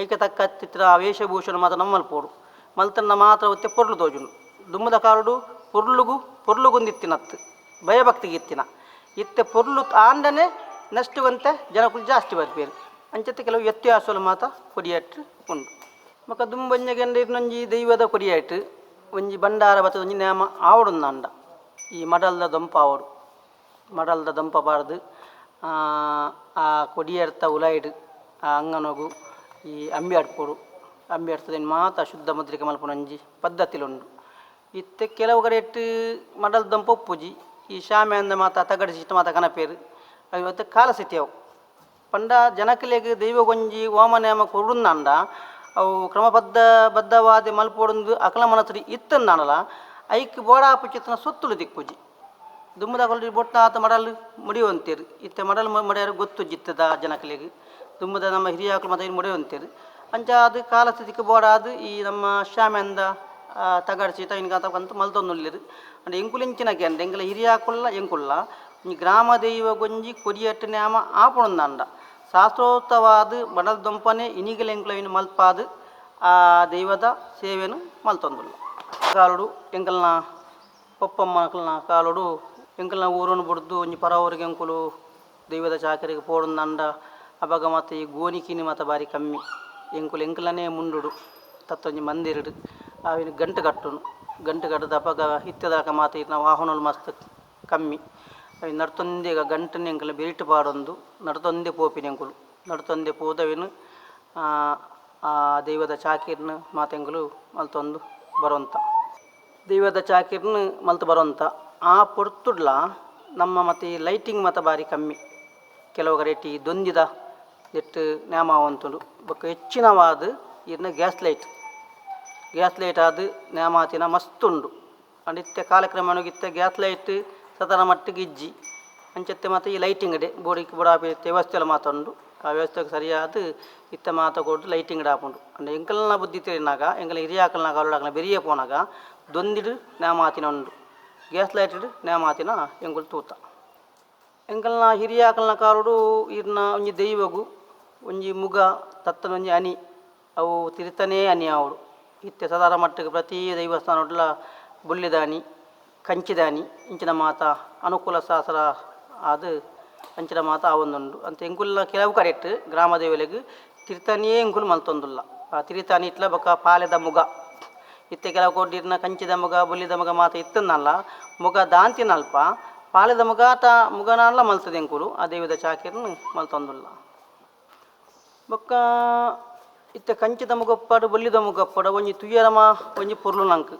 ಐಕೆ ತಕ್ಕ ಚಿತ್ರ ವೇಷಭೂಷಣ ಮಾತ ನಮ್ಮಲ್ ಪೋಡು ಮಲ್ತನ್ನ ಮಾತ್ರ ಒತ್ತೆ ಪೊರ್ಲು ತೋಜುಂಡು. ದುಮ್ಮದ ಕಾಲುಡು ಪೊರ್ಲುಗು ಪೊರ್ಲುಗುಂದಿತ್ತಿನತ್ತು ಭಯಭಕ್ತಿಗೆ ಇತ್ತಿನ ಇತ್ತೆ ಪೊರ್ಲು ಆಂಡನೆ ನೆಕ್ಸ್ಟ್ ಒಂತೆ ಜನಕುಲು ಜಾಸ್ತಿ ಬರ್ಪೇರು. ಅಂಚತ್ತೆ ಕೆಲವು ವ್ಯತ್ಯಾಸಲು ಮಾತ ಕೊಡಿಯಾಟ್ರು ಉಂಡು. ಬೊಕ ದುಂಬೊಂಜೆಗೆಂಡ ಇರ್ನೊಂಜಿ ದೈವದ ಕೊಡಿಯಾಟ್ ಒಂಜಿ ಬಂಡಾರ ಬತ್ತದ ಒಂಜಿ ನೇಮ ಆವಡುಂದಾಂಡ ಈ ಮಡಲ್ದ ದೊಂಪ ಆವಡು ಮಡಲ್ದ ದೊಂಪ ಬಾರ್ದು ಆ ಕೊಡಿಯರ್ತ ಉಲಾಯಿಡ್ ಆ ಅಂಗನೊಗು ಈ ಅಂಬಿ ಆಡ್ಪೋಡು ಅಂಬಿ ಆಡ್ತದೆ ಮಾತ ಶುದ್ಧ ಮುದ್ರಿಕೆ ಮಲ್ಪುನೊಂಜಿ ಪದ್ಧತಿಲುಂಡು. ಇತ್ತೆ ಕೆಲವು ಕಡೆಟ್ ಮಡಲ್ ದೊಂಪ ಉಪ್ಪುಜಿ ಈ ಶಾಮ್ಯಾಂದ ಮಾತ ತಗಡು ಸಿಸ್ಟಮ್ ಮಾತ ಕನಪೇರು ಅವು ಇವತ್ತು ಕಾಲಸ್ಥಿತಿ ಅವು ಪಂಡ ಜನಕಲೆಗ್ ದೈವಗೊಂಜಿ ಓಮ ನೇಮ ಕೊರುಂದಾಂಡ ಅವು ಕ್ರಮಬದ್ಧ ಬದ್ಧವಾದ ಮಲ್ಪೊಡುಂದು ಅಕಲ ಮನಸ್ಸು ಇತ್ತಂದಾಂಡಲ ಐಕ್ ಬೋಡಾಪುಚಿತ್ತನ ಸೊತ್ತುಲು ದಿಕ್ಕುಜಿ. ದುಮ್ಮದ ಬೊಟ್ಟಾತ ಮಡಲ್ ಮುಡಿಯುವಂತೇರು ಇತ್ತೆ ಮಡಲ್ ಮಡಿಯಾರು ಗೊತ್ತು ಜಿತ್ತದ ಜನಕಲೆಗ್ ದುಮ್ಮದ ನಮ್ಮ ಹಿರಿಯಾಕಲು ಮಾತ ಮುಡಿಯುವಂತೇರು. ಅಂಚ ಅದು ಕಾಲಸ್ಥಿತಿಗೆ ಬೋಡಾದ್ ಈ ನಮ್ಮ ಶಾಮ್ಯಾಂದ ತಗಡು ಸೀತ ಇನ್ಕಾತ ಕಂತು ಮಲ್ತೊಂದುಲ್ಲೆರ್. ಅಂಡ ಎಂಕುಲು ಎಂಚಿನಕ್ಕೆ ಅಂಡ ಎಂಕಲ ಹಿರಿಯಾಕುಲ್ಲ ಎಂಕುಲ್ಲ ಈ ಗ್ರಾಮ ದೈವಗೊಂಜಿ ಕೊಡಿಯಟ್ಟು ನೇಮ ಆಪುಣಂದಾಂಡ ಶಾಸ್ತ್ರೋಕ್ತವಾದ ಮಡಲ್ ದೊಂಪನೆ ಇನಿಗಲ ಎಂಕುಲ ಮಲ್ಪಾದ್ ಆ ದೈವದ ಸೇವೆನು ಮಲ್ತೊಂದುಲ್ಲ. ಕಾಲುಡು ಎಂಕಲ್ನ ಪೊಪ್ಪಮ್ಮನಕಲ್ನ ಕಾಲುಡು ಎಂಕಲ್ನ ಊರುನು ಬುಡ್ದು ಒಂಜಿ ಪರವೂರಿಗೆ ಎಂಕುಲು ದೈವದ ಚಾಕರಿಗೆ ಪೋಡುಂದಾಂಡ ಅಪಗ ಮಾತ ಈ ಗೋಣಿಕಿನಿ ಮಾತ ಬಾರಿ ಕಮ್ಮಿ. ಎಂಕುಲು ಎಂಕಲನೇ ಮುಂಡುಡು ತತ್ತೊಂಜಿ ಮಂದಿರಡು ಆವಿನ ಗಂಟು ಕಟ್ಟುನು ಗಂಟು ಕಟ್ಟದ ಅಪಗ ಇತ್ತದಾಕ ಮಾತ ಇರ್ನ ವಾಹನಲು ಮಸ್ತ್ ಕಮ್ಮಿ. ಅవి ನಡ್ತೊಂದೇ ಗಂಟನೆ ಎಂಕಲ್ನ ಬೆರಿಟ್ ಪಾಡೊಂದು ನಡ್ತೊಂದೇ ಪೋಪಿನ ಎಂಕುಲು ನಡ್ತೊಂದೇ ಪೋದವಿನು ಆ ದೈವದ ಚಾಕಿರ್ನ ಮಾತ ಎಂಕುಲು ಮಲ್ತೊಂದು ಬರುವಂತ ದೈವದ ಚಾಕಿರ್ನ ಮಲ್ತು ಬರುವಂತ ಆ ಪೊರ್ತುಡ್ಲ ನಮ್ಮ ಮತ್ತು ಈ ಲೈಟಿಂಗ್ ಮಾತ ಬಾರಿ ಕಮ್ಮಿ. ಕೆಲವು ಕಡೆಟ್ ಈ ದೊಂದಿದ ನೆಟ್ ನೇಮ ಆವೊಂತುಂಡು. ಬೊಕ್ಕ ಹೆಚ್ಚಿನವಾದ ಇರ್ನ gas light gas light ಆದ್ ನೇಮಾತಿನ ಮಸ್ತ್ ಉಂಡು. ಅಂಡ ಇತ್ತೆ ಕಾಲಕ್ರಮೇಣ ಇತ್ತೆ ಗ್ಯಾಸ್ ಲೈಟ್ ಸಾಧಾರಣ ಮಟ್ಟಿಗೆ ಇಜ್ಜಿ. ಅಂಚತ್ತೆ ಮಾತ ಈ ಲೈಟಿಂಗ್ ಡೆ ಬೋಡಿಕ್ ಬೋಡಾಪಿ ವ್ಯವಸ್ಥೆಲ ಮಾತ ಉಂಡು. ಆ ವ್ಯವಸ್ಥೆಗೆ ಸರಿಯಾದ ಇತ್ತೆ ಮಾತ ಕೊರ್ದು ಲೈಟಿಂಗ್ ಆಪುಂಡು. ಅಂಡ ಎಂಕಲ್ನ ಬುದ್ಧಿ ತೆರಿನಾಗ ಎಂಕಲ್ನ ಹಿರಿಯಾಕಲ್ನ ಕಾಲುಡಾಕಲ್ನ ಬೆರಿಯೆ ಪೋನಾಗ ದೊಂದಿಡ್ ನೇಮಾತಿನ ಉಂಡು ಗ್ಯಾಸ್ ಲೈಟ್ ನೇಮಾತಿನ ಎಂಕುಲು ತೂತ. ಎಂಕಲ್ನ ಹಿರಿಯಾಕಲ್ನ ಕಾಲೋಡು ಇರ್ನ ಒಂಜಿ ದೈವಗು ಒಂಜಿ ಮುಗ ತತ್ತನ ಒಂಜಿ ಅನಿ ಅವು ತಿರ್ತನೇ ಅನಿ ಆವಡು. ಇತ್ತೆ ಸಾಧಾರಣ ಮಟ್ಟಿಗೆ ಪ್ರತಿ ದೈವಸ್ಥಾನಡ್ಲ ಬೊಳ್ಳಿದಾನಿ ಕಂಚಿದಾನಿ ಇಂಚಿನ ಮಾತ ಅನುಕೂಲ ಶಾಸ್ತ್ರ ಆದ್ ಅಂಚಿನ ಮಾತ ಆವೊಂದುಂಡು. ಅಂತ ಎಂಕುಲ್ನ ಕೆಲವು ಕಡೆಟ್ ಗ್ರಾಮ ದೇವಲೆಗ್ ತಿರ್ತನಿಯೇ ಎಂಕುಲು ಮಲ್ತೊಂದುಲ್ಲ. ಆ ತಿರಿತಾನಿ ಇಟ್ಲ ಬೊಕ ಪಾಲೆದ ಮುಗ ಇತ್ತೆ ಕೆಲವು ಕೋಡಿರ್ನ ಕಂಚಿದ ಮುಗ ಬೊಳ್ಳಿದ ಮುಗ ಮಾತ ಇತ್ತನ್ನಲ್ಲ ಮುಗ ದಾಂತಿನಲ್ಪ ಪಾಲೆದ ಮುಗ ತಾ ಮುಗನಾನ್ಲ ಮಲ್ತದೆ ಎಂಕುಲು ಆ ದೈವದ ಚಾಕಿರ್ನ್ ಮಲ್ತೊಂದುಲ್ಲ. ಬೊಕ್ಕ ಇತ್ತೆ ಕಂಚಿದ ಮುಗಪ್ಪಾಡು ಬೊಳ್ಳಿದ ಮುಗಪ್ಪಾಡು ಒಂಜಿ ತುಯ್ಯರಮ ಒಂಜಿ ಪೊರ್ಲು ನಂಕ್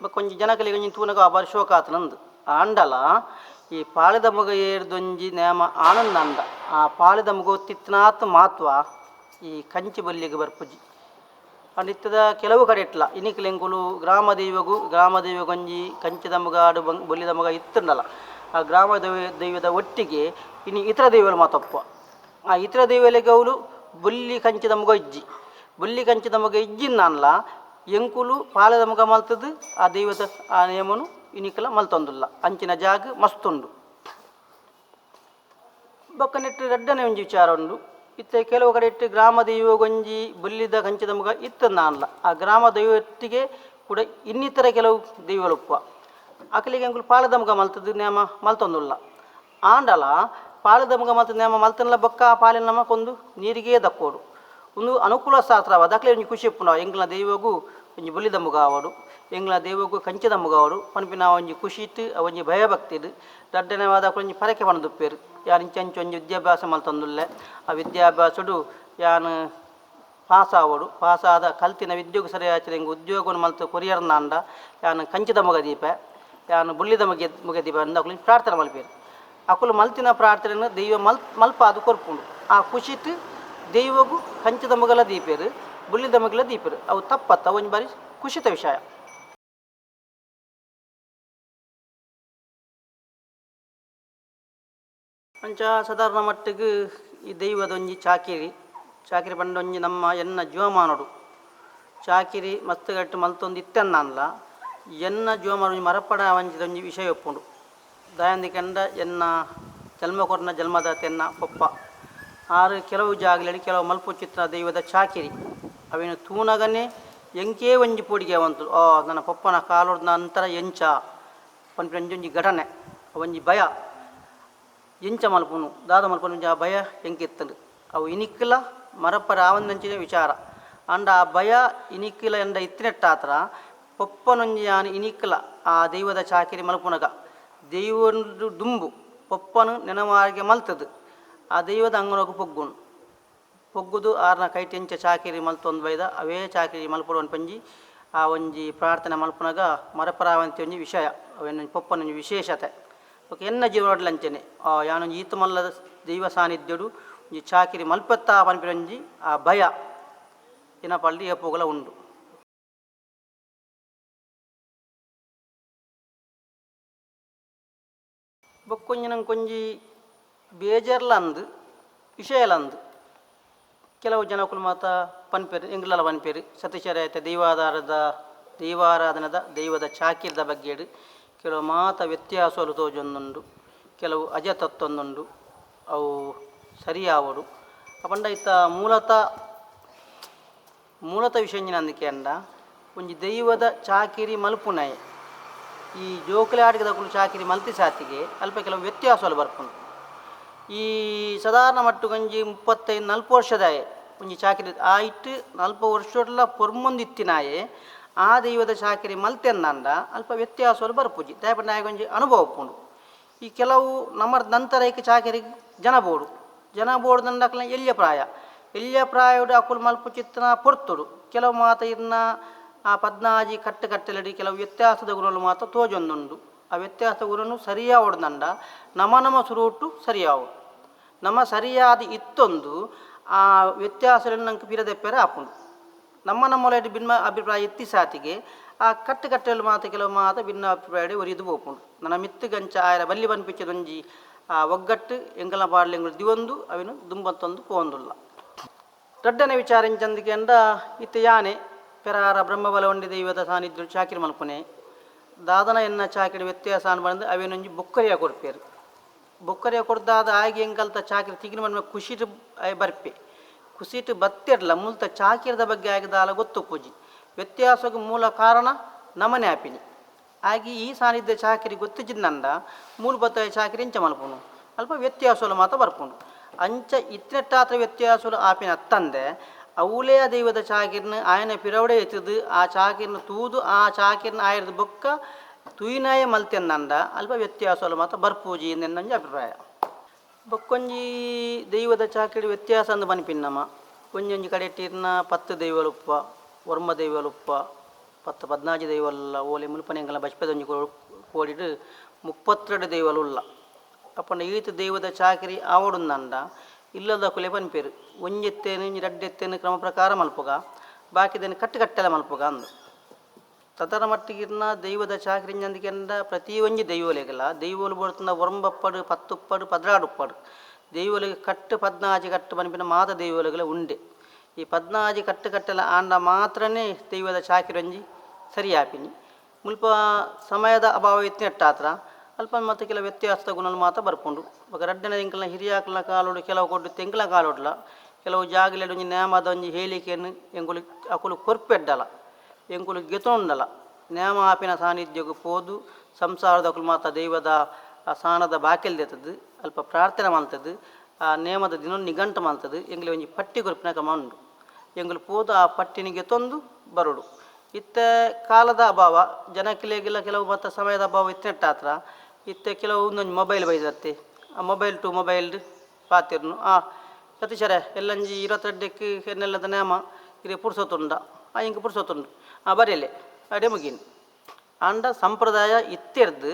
ಬೊಕ್ಕ ಒಂಜಿ ಜನಕಲಿಗೆ ಒಂಜಿ ತೂನಗ ಬಾರಿ ಶೋಕಾತನಂದು. ಆಂಡಲ ಈ ಪಾಳೆದ ಮುಗ ಏರ್ದೊಂಜಿ ನೇಮ ಆನಂದ ಅಂಡ ಆ ಪಾಳೆದ ಮುಗ ತಿತ್ತನಾತ್ ಮಾತ್ವ ಈ ಕಂಚಿ ಬೊಲ್ಲಿಗೆ ಬರ್ಪುಜಿ. ಅಂಡ ಇತ್ತದ ಕೆಲವು ಕಡೆ ಇಟ್ಲ ಇನಿಕ್ಲೆಂಕುಲು ಗ್ರಾಮ ದೈವಗು ಗ್ರಾಮ ದೈವಗೊಂಜಿ ಕಂಚಿದ ಮುಗಾಡು ಬೊಲ್ಲಿದ ಮುಗ ಇತ್ತುಂಡಲ ಆ ಗ್ರಾಮ ದೈವದ ಒಟ್ಟಿಗೆ ಇನ್ನು ಇತರ ದೈವಲು ಮಾತಪ್ಪ. ಆ ಇತರ ದೈವಲಿಗೆ ಅವಳು ಬೊಲ್ಲಿ ಕಂಚಿದ ಮುಗ ಇಜ್ಜಿ ಬೊಲ್ಲಿ ಕಂಚಿದ ಮುಗ ಇಜ್ಜಿನ್ನಲ್ಲ ಎಂಕುಲು ಪಾಲೆದ ಮುಗ ಮಲ್ತದ್ದು ಆ ದೈವದ ಆ ನಿಯಮನು ಇನಿಕಲ ಮಲ್ತೊಂದುಲ್ಲ. ಅಂಚಿನ ಜಾಗ ಮಸ್ತುಂಡು. ಬೊಕ್ಕ ನೆಟ್ಟು ರಡ್ಡನೆ ಒಂಜಿ ವಿಚಾರ ಉಂಡು. ಇತ್ತೆ ಕೆಲವು ಕಡೆ ಇಟ್ಟು ಗ್ರಾಮ ದೈವಗೊಂಜಿ ಬೊಲ್ಲಿದ ಕಂಚಿದ ಮುಗ ಇತ್ತನ್ನಾನ್ಲ ಆ ಗ್ರಾಮ ದೈವತ್ತಿಗೆ ಕೂಡ ಇನ್ನಿತರ ಕೆಲವು ದೈವಲುಪ್ಪ ಅಕಲಿಗೆ ಎಂಕುಲು ಪಾಲದ ಮುಗ ಮಲ್ತದ್ದು ನೇಮ ಮಲ್ತೊಂದುಲ್ಲ. ಆಂಡಲ ಪಾಲದ ಮುಗ ಮಲ್ತ ನೇಮ ಮಲ್ತನ್ಲ ಬೊಕ್ಕ ಆ ಪಾಲಿನ ನಮ ಕೊಂದು ನೀರಿಗೆ ದಕ್ಕೋಡು ಒಂದು ಅನುಕೂಲ ಶಾಸ್ತ್ರವಾದ ಅಕ್ಲೆ ಒಂಜಿ ಖುಷಿ ಇಪ್ಪುಂಡು. ಎಂಕ್ಲ ದೈವಗು ಒಂಜಿ ಬೊಲ್ಲಿದ ಮುಗ ಆವಡು ಎಂಕ್ಲ ದೈವಗು ಕಂಚಿದ ಮುಗ ಆವಡು ಪನ್ಪಿನ ಒಂಜಿ ಖುಷಿ ಇತ್ತು ಒಂಜಿ ಭಯಭಕ್ತಿ ಇಡು. ರಡ್ಡನೆವಾದ ಒಂಜಿ ಪರಕೆ ಪಂಡುಪ್ಪೇರು ಯಾನ್ ಇಂಚ ಒಂಜಿ ವಿದ್ಯಾಭ್ಯಾಸ ಮಲ್ತೊಂದುಲ್ಲೆ ಆ ವಿದ್ಯಾಭ್ಯಾಸಡು ಯಾನ್ ಪಾಸ್ ಆವಡು ಪಾಸಾದ ಕಲ್ತಿನ ವಿದ್ಯೆಗ್ ಸರಿಯಾಚಿನ ಎಂಕ್ ಉದ್ಯೋಗನು ಮಲ್ತು ಕೊರಿಯರ್ನಾಂಡ ಯಾನ್ ಕಂಚಿದ ಮುಗ ದೀಪೆ ಯಾನ್ ಬೊಳ್ಳಿದ ಮುಗೆ ಮುಗ ದೀಪ ಅಂದ್ ಅಕುಲು ಪ್ರಾರ್ಥನೆ ಮಲ್ಪೇರು. ಅಕುಲು ಮಲ್ತಿನ ಪ್ರಾರ್ಥನೆನ್ ದೈವ ಮಲ್ಪಾದ್ ಕೊರ್ಪುಂಡು. ಆ ಖುಷಿಟ್ ದೈವಗು ಕಂಚಿದ ಮುಗಲ ದೀಪೇರು ಬೊಳ್ಳಿದ ಮುಗಲ ದೀಪೇರು ಅವು ತಪ್ಪತ್ತ ಒಂಜಿ ಬಾರಿ ಖುಷಿತ ವಿಷಯ. ಅಂಚ ಸಾಧಾರಣ ಮಟ್ಟಿಗೆ ಈ ದೈವದ ಒಂಜಿ ಚಾಕಿರಿ ಚಾಕಿರಿ ಪಂಡ ಒಂಜಿ ನಮ್ಮ ಎನ್ನ ಜೀವಮಾನೊಡು ಚಾಕಿರಿ ಮಸ್ತ್ ಗಟ್ಟಿ ಮಲ್ತೊಂದು ಇತ್ತೆನ್ನಲ್ಲ ಎನ್ನ ಜೀವಮಾನ ಒಂಜಿ ಮರಪಡ ಒಂಜಿ ಒಂಜಿ ವಿಷಯ ಉಪ್ಪುಂಡು. ದಾಯಂದಿ ಕೆಂಡ ಎನ್ನ ಜನ್ಮ ಕೊರ್ನ ಜನ್ಮದಾತ ಎನ್ನ ಪೊಪ್ಪ ಆರು ಕೆಲವು ಜಾಗಲೆಡ್ ಕೆಲವು ಮಲ್ಪುಚಿತ್ರ ದೈವದ ಚಾಕಿರಿ ಅವೇನು ತೂನಗನೆ ಎಂಕೇ ಒಂಜಿ ಪೋಡಿಗೆ ಅವಂತು ನನ್ನ ಪೊಪ್ಪನ ಕಾಲೊಡ್ದ ನಂತರ ಎಂಚ ಪನ್ಪಿನ ಒಂಜಿ ಒಂಜಿ ಘಟನೆ ಒಂಜಿ ಭಯ ಎಂಚ ಮಲ್ಪುನು ದಾದ ಮಲ್ಪುನು ಒಂಜಿ ಆ ಭಯ ಎಂಕಿತ್ತಂಡು ಅವು ಇನಿಕ್ಲ ಮರಪರ ಆವಂದಂಚಿನ ವಿಚಾರ. ಅಂಡ ಆ ಭಯ ಇನಿಕ್ಲ ಎಂಡ ಇತ್ತಿನೆಟ್ಟಾತ್ರ ಪೊಪ್ಪನೊಂಜಿ ಯಾನ್ ಇನಿಕ್ಲ ಆ ದೈವದ ಚಾಕಿರಿ ಮಲ್ಪುನಗ ದೈವೊಂದು ದುಂಬು ಪೊಪ್ಪನು ನೆನಮಾರಿಗೆ ಮಲ್ತದು ಆ ದೈವದ ಅಂಗನೊಗು ಪೊಗ್ಗುನು ಪೊಗ್ಗುದು ಆರ್ನ ಕೈಟ್ ಎಂಚ ಚಾಕಿರಿ ಮಲ್ತೊಂದು ಬೈದ ಅವೇ ಚಾಕಿರಿ ಮಲ್ಪೊಡು ಪಂಜಿ ಆ ಒಂಜಿ ಪ್ರಾರ್ಥನೆ ಮಲ್ಪುನಗ ಮರಪರಾವಂತಿ ಒಂಜಿ ವಿಷಯ ಅವೇನೊಂಜಿ ಪೊಪ್ಪನೊಂಜಿ ವಿಶೇಷತೆ. ಬೊಕ ಎನ್ನ ಜೀವನೊಡ್ಲಂಚನೆ ಯಾನೊಂಜಿ ಈತ್ ಮಲ್ಲದ ದೈವ ಸಾನ್ನಿಧ್ಯಡು ಒಂಜಿ ಚಾಕಿರಿ ಮಲ್ಪೆತ್ತ ಪನ್ಪಿನೊಂಜಿ ಆ ಭಯ ಎನ್ನ ಪಳ್ಳಿ ಏಪೊಗುಲ ಉಂಡು. ಬೊಕ್ಕೊಂಜಿ ನಂಕೊಂಜಿ ಬೇಜಾರ್ಲ ಅಂದ್ ವಿಷಯಲ ಅಂದ್ ಕೆಲವು ಜನಕುಲು ಮಾತ ಪನ್ಪೆರ್ ಎಂಕ್ಲಲ ಪನ್ಪೆರ್ ಸತೀಶರಾಯತ ದೈವಾಧಾರದ ದೈವಾರಾಧನದ ದೈವದ ಚಾಕಿರದ ಬಗ್ಗೆಡ್ ಕೆಲವು ಮಾತ ವ್ಯತ್ಯಾಸಲು ತೋಜೊಂದುಂಡು ಕೆಲವು ಅಜತತ್ವೊಂದುಂಡು ಅವು ಸರಿಯಾವಡು. ಪಂಡ ಇತ್ತ ಮೂಲತಃ ಮೂಲತ ವಿಷಯ ಎಂಚಿನಂದ್ ಒಂಜಿ ದೈವದ ಚಾಕಿರಿ ಮಲ್ಪುನಾಯೆ ಈ ಜೋಕುಲೆ ಆಟಿಕೆದಕುಲು ಚಾಕಿರಿ ಮಲ್ತಿ ಸಾತಿಗೆ ಅಲ್ಪ ಕೆಲವು ವ್ಯತ್ಯಾಸಲು ಬರ್ಪುಂಡು. ಈ ಸಾಧಾರಣ ಮಟ್ಟುಗೊಂಜಿ 35 40 ವರ್ಷದಾಯೆ ಒಂಜಿ ಚಾಕಿರಿ ಆಯಿಟ್ 40 ವರ್ಷಡ್ಲ ಪೊರ್ಮೊಂದಿತ್ತಿನಾಯೆ ಆ ದೈವದ ಚಾಕಿರಿ ಮಲ್ತೆನ್ನಂಡ ಅಲ್ಪ ವ್ಯತ್ಯಾಸಲು ಬರ್ಪುಜಿ. ದಾಯೆ ಪಂಡ ಆಯಗೊಂಜಿ ಅನುಭವ ಉಪ್ಪುಂಡು. ಈ ಕೆಲವು ನಮ್ಮ ನಂತರ ಐಕ್ ಚಾಕಿರಿ ಜನ ಬೋಡು ಜನ ಬೋಡು ಅಕ್ಲ ಎಲ್ಯ ಪ್ರಾಯ ಎಲ್ಯ ಪ್ರಾಯಡು ಅಕುಲು ಮಲ್ಪುಚಿತ್ತನ ಪೊರ್ತುಡು ಕೆಲವು ಮಾತ ಇರ್ನ ಆ ಪದ್ನಾಜಿ ಕಟ್ಟು ಕಟ್ಟಲೆಡಿ ಕೆಲವು ವ್ಯತ್ಯಾಸದ ಗುಣಲು ಮಾತ ತೋಜೊಂದುಂಡು. ಆ ವ್ಯತ್ಯಾಸ ಗುಣನು ಸರಿಯಾವಡ್ದಂಡ ನಮ ನಮ ಸುರುಟು ಸರಿಯಾವು ನಮ್ಮ ಸರಿಯಾದ ಇತ್ತೊಂದು ಆ ವ್ಯತ್ಯಾಸಗಳನ್ನು ನಂಗೆ ಪಿರದೆಪ್ಪೆರೆ ಆಪುಂಡು. ನಮ್ಮ ನಮ್ಮೊಲೈಟ್ ಭಿನ್ನ ಅಭಿಪ್ರಾಯ ಇತ್ತಿ ಸಾತಿಗೆ ಆ ಕಟ್ಟು ಕಟ್ಟಲು ಮಾತ ಕೆಲವು ಮಾತ ಭಿನ್ನ ಅಭಿಪ್ರಾಯ ಒರಿದು ಪೋಪುಂಡು. ನನ್ನ ಮಿತ್ತುಗಂಚ ಆಯರ ಬಲ್ಲಿ ಪನ್ಪಿಚ್ಚದೊಂಜಿ ಆ ಒಗ್ಗಟ್ಟು ಎಂಕಲ್ನ ಪಾಡ್ಲ ಎಂಕುಲು ದಿವೊಂದು ಅವೆನು ದುಂಬತ್ತೊಂದು ಪೋವೊಂದುಲ್ಲ. ರಡ್ಡನೆ ವಿಚಾರ ಎಂಚಂದಿಕೆಂಡ ಇತ್ತೆ ಯಾನೆ ಪೆರಾರ ಬ್ರಹ್ಮಬಲವಂಡಿ ದೈವದ ಸಾನ್ನಿಧ್ಯ ಚಾಕಿರಿ ಮಲ್ಪುನೆ ದಾದನ ಎನ್ನ ಚಾಕಿರಿ ವ್ಯತ್ಯಾಸ ಅನ್ಬಂದು ಅವೇನೊಂಜಿ ಬೊಕ್ಕರಿಯ ಕೊರ್ಪೇರು. ಬೊಕ್ಕರೆ ಕೊರ್ದಾದ ಆಯ್ಗೆ ಎಂಕಲ್ತ ಚಾಕಿರಿ ತಿಕ್ಕಿನ ಮನ್ಮ ಖುಷಿಟ್ ಆಯ್ ಬರ್ಪೆ. ಖುಷಿಟ್ ಬತ್ತೆರ್ಲ ಮುಲ್ತ ಚಾಕಿರದ ಬಗ್ಗೆ ಆಯ್ಗೆ ದಾಲ ಗೊತ್ತುಪ್ಪುಜಿ. ವ್ಯತ್ಯಾಸಗ್ ಮೂಲ ಕಾರಣ ನಮನೆ ಆಪಿನಿ. ಆಯ್ಗೆ ಈ ಸಾನ್ನಿಧ್ಯ ಚಾಕಿರಿ ಗೊತ್ತಿಜ್ಜಿಂದಂಡ ಮೂಲು ಬತ್ತಾಯ ಚಾಕಿರಿ ಎಂಚ ಮಲ್ಪುನು ಅಲ್ಪ ವ್ಯತ್ಯಾಸಲು ಮಾತ ಬರ್ಪುಂಡು. ಅಂಚ ಇತ್ತಿನೆಟ್ಟಾತ್ರ ವ್ಯತ್ಯಾಸಲು ಆಪಿನ ಅತ್ತಂದೆ ಅವುಲೇ ಆ ದೈವದ ಚಾಕಿರ್ನ ಆಯನ ಪಿರವಡೆ ಎತ್ತುದು ಆ ಚಾಕಿರ್ನ ತೂದು ಆ ಚಾಕಿರ್ನ ಆಯರ್ದ ಬೊಕ್ಕ ತೂಯಿನಾಯ ಮಲ್ತೆಂದಂಡ ಅಲ್ಪ ವ್ಯತ್ಯಾಸಲು ಮಾತ ಬರ್ಪೂಜಿ ಎಂದೆನ್ನೊಂಜಿ ಅಭಿಪ್ರಾಯ. ಬೊಕ್ಕೊಂಜಿ ದೈವದ ಚಾಕಿರಿ ವ್ಯತ್ಯಾಸ ಅಂದ್ ಪನ್ಪಿನ್ನಮ ಒಂಜೊಂಜಿ ಕಡೆಟ್ಟಿರ್ನ 10 ದೈವಲುಪ್ಪ 9 ದೈವಲುಪ್ಪ 10 14 ದೈವಲ್ಲ ಓಲೆ ಮುಲ್ಪನೆಂಗಲ ಬಚ್ಪೆದೊಂಜಿ ಕೋಡಿಡ್ 32 ದೈವಲುಲ್ಲ. ಅಪ್ಪಂಡ ಈತ್ ದೈವದ ಚಾಕಿರಿ ಆವೊಡುಂದಂಡ ಇಲ್ಲದ ಕುಲೆ ಪನ್ಪೆರ್ ಒಂಜೆತ್ತೇನು ಒಂಜಿ ರಡ್ಡೆತ್ತೇನು ಕ್ರಮ ಪ್ರಕಾರ ಮಲ್ಪುಗ ಬಾಕಿದೆನ್ ಕಟ್ಟು ಕಟ್ಟಲೆ ಮಲ್ಪುಗ ಅಂದ್. ತದರ ಮಟ್ಟಿಗಿರ್ನ ದೈವದ ಚಾಕಿರಿ ಇಂಜಂದಿಕೆಂಡ ಪ್ರತಿ ಒಂಜಿ ದೈವಲೆಗಲ ದೈವಲು ಬೋಡ್ತುಂಡ ಒರಂಬಪ್ಪಡು 10 12 ಉಪ್ಪಡು ದೈವಲೆಗ್ ಕಟ್ಟು 14 ಕಟ್ಟು ಪನ್ಪಿನ ಮಾತ ದೈವಲೆಗಲ ಉಂಡೆ. ಈ 14 ಕಟ್ಟು ಕಟ್ಟಲ ಆಂಡ ಮಾತ್ರನೇ ದೈವದ ಚಾಕಿರಿ ಒಂಜಿ ಸರಿಯಾಪಿನಿ. ಮುಲ್ಪ ಸಮಯದ ಅಭಾವ ಇತ್ತಿನೆಟ್ಟಾತ್ರ ಅಲ್ಪ ಮತ್ತು ಕೆಲವು ವ್ಯತ್ಯಾಸದ ಗುಣಲು ಮಾತ್ರ ಬರ್ಪುಂಡು. ಬೊಕ ರಡ್ಡನೇ ಎಂಕಲ್ನ ಹಿರಿಯಾಕ್ಲ್ನ ಕಾಲೋಡು ಕೆಲವು ಕೊಡ್ಡು ತೆಂಕಲ ಕಾಲೋಡ್ಲ ಕೆಲವು ಜಾಗಲೆಡ್ ಒಂಜಿ ನೇಮದ ಒಂಜಿ ಹೇಳಿಕೆಯನ್ನು ಎಂಕುಲು ಅಕುಲು ಕೊರ್ಪೆಡ್ಡಲ ಎಂಕುಲು ಗೆತೊಂಡಲ ನೇಮ ಆಪಿನ ಸಾನ್ನಿಧ್ಯಗ್ ಪೋದು ಸಂಸಾರದಕುಲು ಮಾತ ದೈವದ ಆ ಸಾನದ ಬಾಕಿಲ್ ದೆತ್ತದು ಅಲ್ಪ ಪ್ರಾರ್ಥನೆ ಮಲ್ತದು ಆ ನೇಮದ ದಿನ ನಿಘಂಟು ಮಲ್ತದು ಎಂಕ್ಲೆ ಒಂಜಿ ಪಟ್ಟಿ ಕೊರ್ಪಿನ ಕ್ರಮ ಉಂಡು. ಎಂಕುಲು ಪೋದು ಆ ಪಟ್ಟಿನ ಗೆತೊಂದು ಬರೊಡು. ಇತ್ತೆ ಕಾಲದ ಅಭಾವ ಜನಕ್ಲೆಗೆಲ್ಲ ಕೆಲವು ಮಾತ ಸಮಯದ ಅಭಾವ ಇತ್ತಿನೆಟ್ಟಾತ್ರ ಇತ್ತೆ ಕೆಲವು ಒಂದೊಂಜಿ ಮೊಬೈಲ್ ಬೈದತ್ತೆ ಆ ಮೊಬೈಲ್ ಟು ಮೊಬೈಲ್ ಪಾತಿರ್ನು ಆ ಸತೀಶರೇ ಎಲ್ಲಂಜಿ 22ಕ್ಕೆ ಎನ್ನೆಲ್ಲದ ನೇಮ ಇರೆ ಪುರ್ಸೊತ್ತುಂಡ ಆ ಇಂಕ್ ಪುರ್ಸೊತ್ತುಂಡು ಆ ಬರೆಲೆ ಅಡೆ ಮುಗೀನ್. ಆಂಡ ಸಂಪ್ರದಾಯ ಇತ್ತೆರ್ದು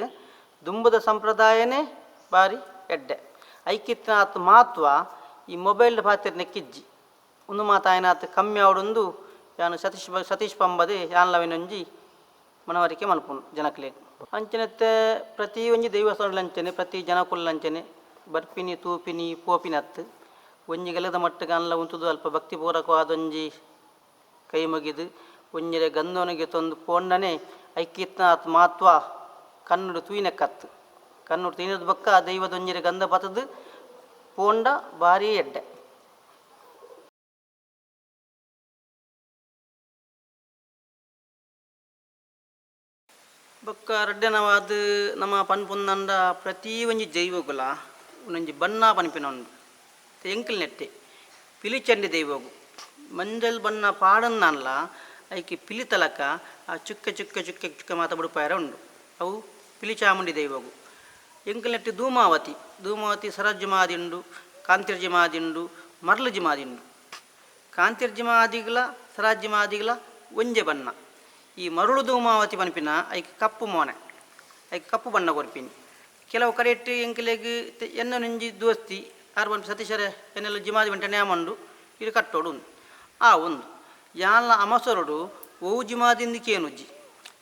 ದುಂಬುದ ಸಂಪ್ರದಾಯನೇ ಬಾರಿ ಎಡ್ಡೆ. ಐಕಿತ್ತಿನಾತ್ ಮಹತ್ವ ಈ ಮೊಬೈಲ್ ಪಾತಿರ್ನೆಕ್ಕಿಜ್ಜಿ. ಉಂದು ಮಾತ ಆಯ್ನಾತ್ ಕಮ್ಮಿ ಆವೊಡುಂದು ಯಾನ್ ಸತೀಶ್ ಪಂಬದೆ ಯಾನ್ಲವಿನೊಂಜಿ ಮನವರಿಕೆ ಮಲ್ಪುನು ಜನಕ್ಲೆಗ್. ಅಂಚನೆತ್ತೆ ಪ್ರತಿ ಒಂಜಿ ದೈವಸ್ಥಾನಲಂಚನೆ ಪ್ರತಿ ಜನಕುಲ್ಲಂಚನೆ ಬರ್ಪಿನಿ ತೂಪಿನಿ ಪೋಪಿನತ್ ಒಂಜಿ ಗಲದ ಮಟ್ಟಗ್ ಅನ್ಲ ಉಂತುದು ಅಲ್ಪ ಭಕ್ತಿಪೂರ್ವಕವಾದೊಂಜಿ ಕೈ ಮುಗಿದು ಒಂಜಿರೆ ಗಂಧೊನು ಗೆತೊಂದು ಪೋಂಡನೆ ಐಕಿತ್ನಾತ್ ಮಹತ್ವ ಕಣ್ಣುಡು ತೂಯಿನಕ್ಕತ್ತು. ಕಣ್ಣುಡು ತೂಯಿನದ ಬೊಕ್ಕ ಆ ದೈವದೊಂಜಿರೆ ಗಂಧ ಪತದು ಪೋಂಡ ಬಾರಿ ಎಡ್ಡೆ. ಬೊಕ್ಕ ರಡ್ಡನವಾದ್ ನಮ ಪನ್ಪುಂದಂಡ ಪ್ರತಿ ಒಂಜಿ ದೈವಗುಲ ಒಂಜಿ ಬಣ್ಣ ಪನ್ಪಿನ ಉಂಡು. ಎಂಕಲ್ ನೆಟ್ಟೆ ಪಿಲಿಚಂಡಿ ದೈವಗು ಮಂಜಲ್ ಬಣ್ಣ ಪಾಡನ್ನಲ್ಲ ಐಕೆ ಪಿಲಿ ತಲಕ ಆ ಚುಕ್ಕೆ ಚುಕ್ಕೆ ಚುಕ್ಕೆ ಚುಕ್ಕೆ ಮಾತ ಬುಡುಪಾಯರ ಉಂಡು ಅವು ಪಿಲಿಚಾಮುಂಡಿ ದೈವಗು. ಎಂಕಲ್ ನೆಟ್ಟೆ ಧೂಮಾವತಿ ಧೂಮಾವತಿ ಸರಜ್ಜು ಮಾದಿ ಉಂಡು, ಕಾಂತಿರ್ಜಿ ಮಾದಿ ಉಂಡು, ಮರ್ಲುಜಿ ಮಾದಿ ಉಂಡು. ಕಾಂತಿರ್ಜಿ ಮಾದಿಗ್ಲ ಸರಾಜ್ಯ ಮಾದಿಗ್ಲ ಒಂಜೆ ಬಣ್ಣ. ಈ ಮರುಳು ಧೂಮಾವತಿ ಪನ್ಪಿನ ಐಕ್ ಕಪ್ಪು ಮೋನೆ ಐಕ್ ಕಪ್ಪು ಬಣ್ಣ ಕೊರ್ಪಿನಿ. ಕೆಲವು ಕಡೆಟ್ ಎಂಕಲೆಗ್ ಎನ್ನೊಂಜಿ ದೋಸ್ತಿ ಆರು ಪನ್ಪಿ ಸತೀಶರೇ ಎನ್ನೆಲ್ಲ ಜಿಮಾದಿ ಬಂಟೆ ನೇಮ ಉಂಡು ಇದು ಕಟ್ಟೋಡು ಉಂದು ಆ ಉಂದು ಯಾನ್ಲ ಅಮಸರೊಡು ಒವು ಜಿಮಾದಿಂದು ಕೇನುಜ್ಜಿ.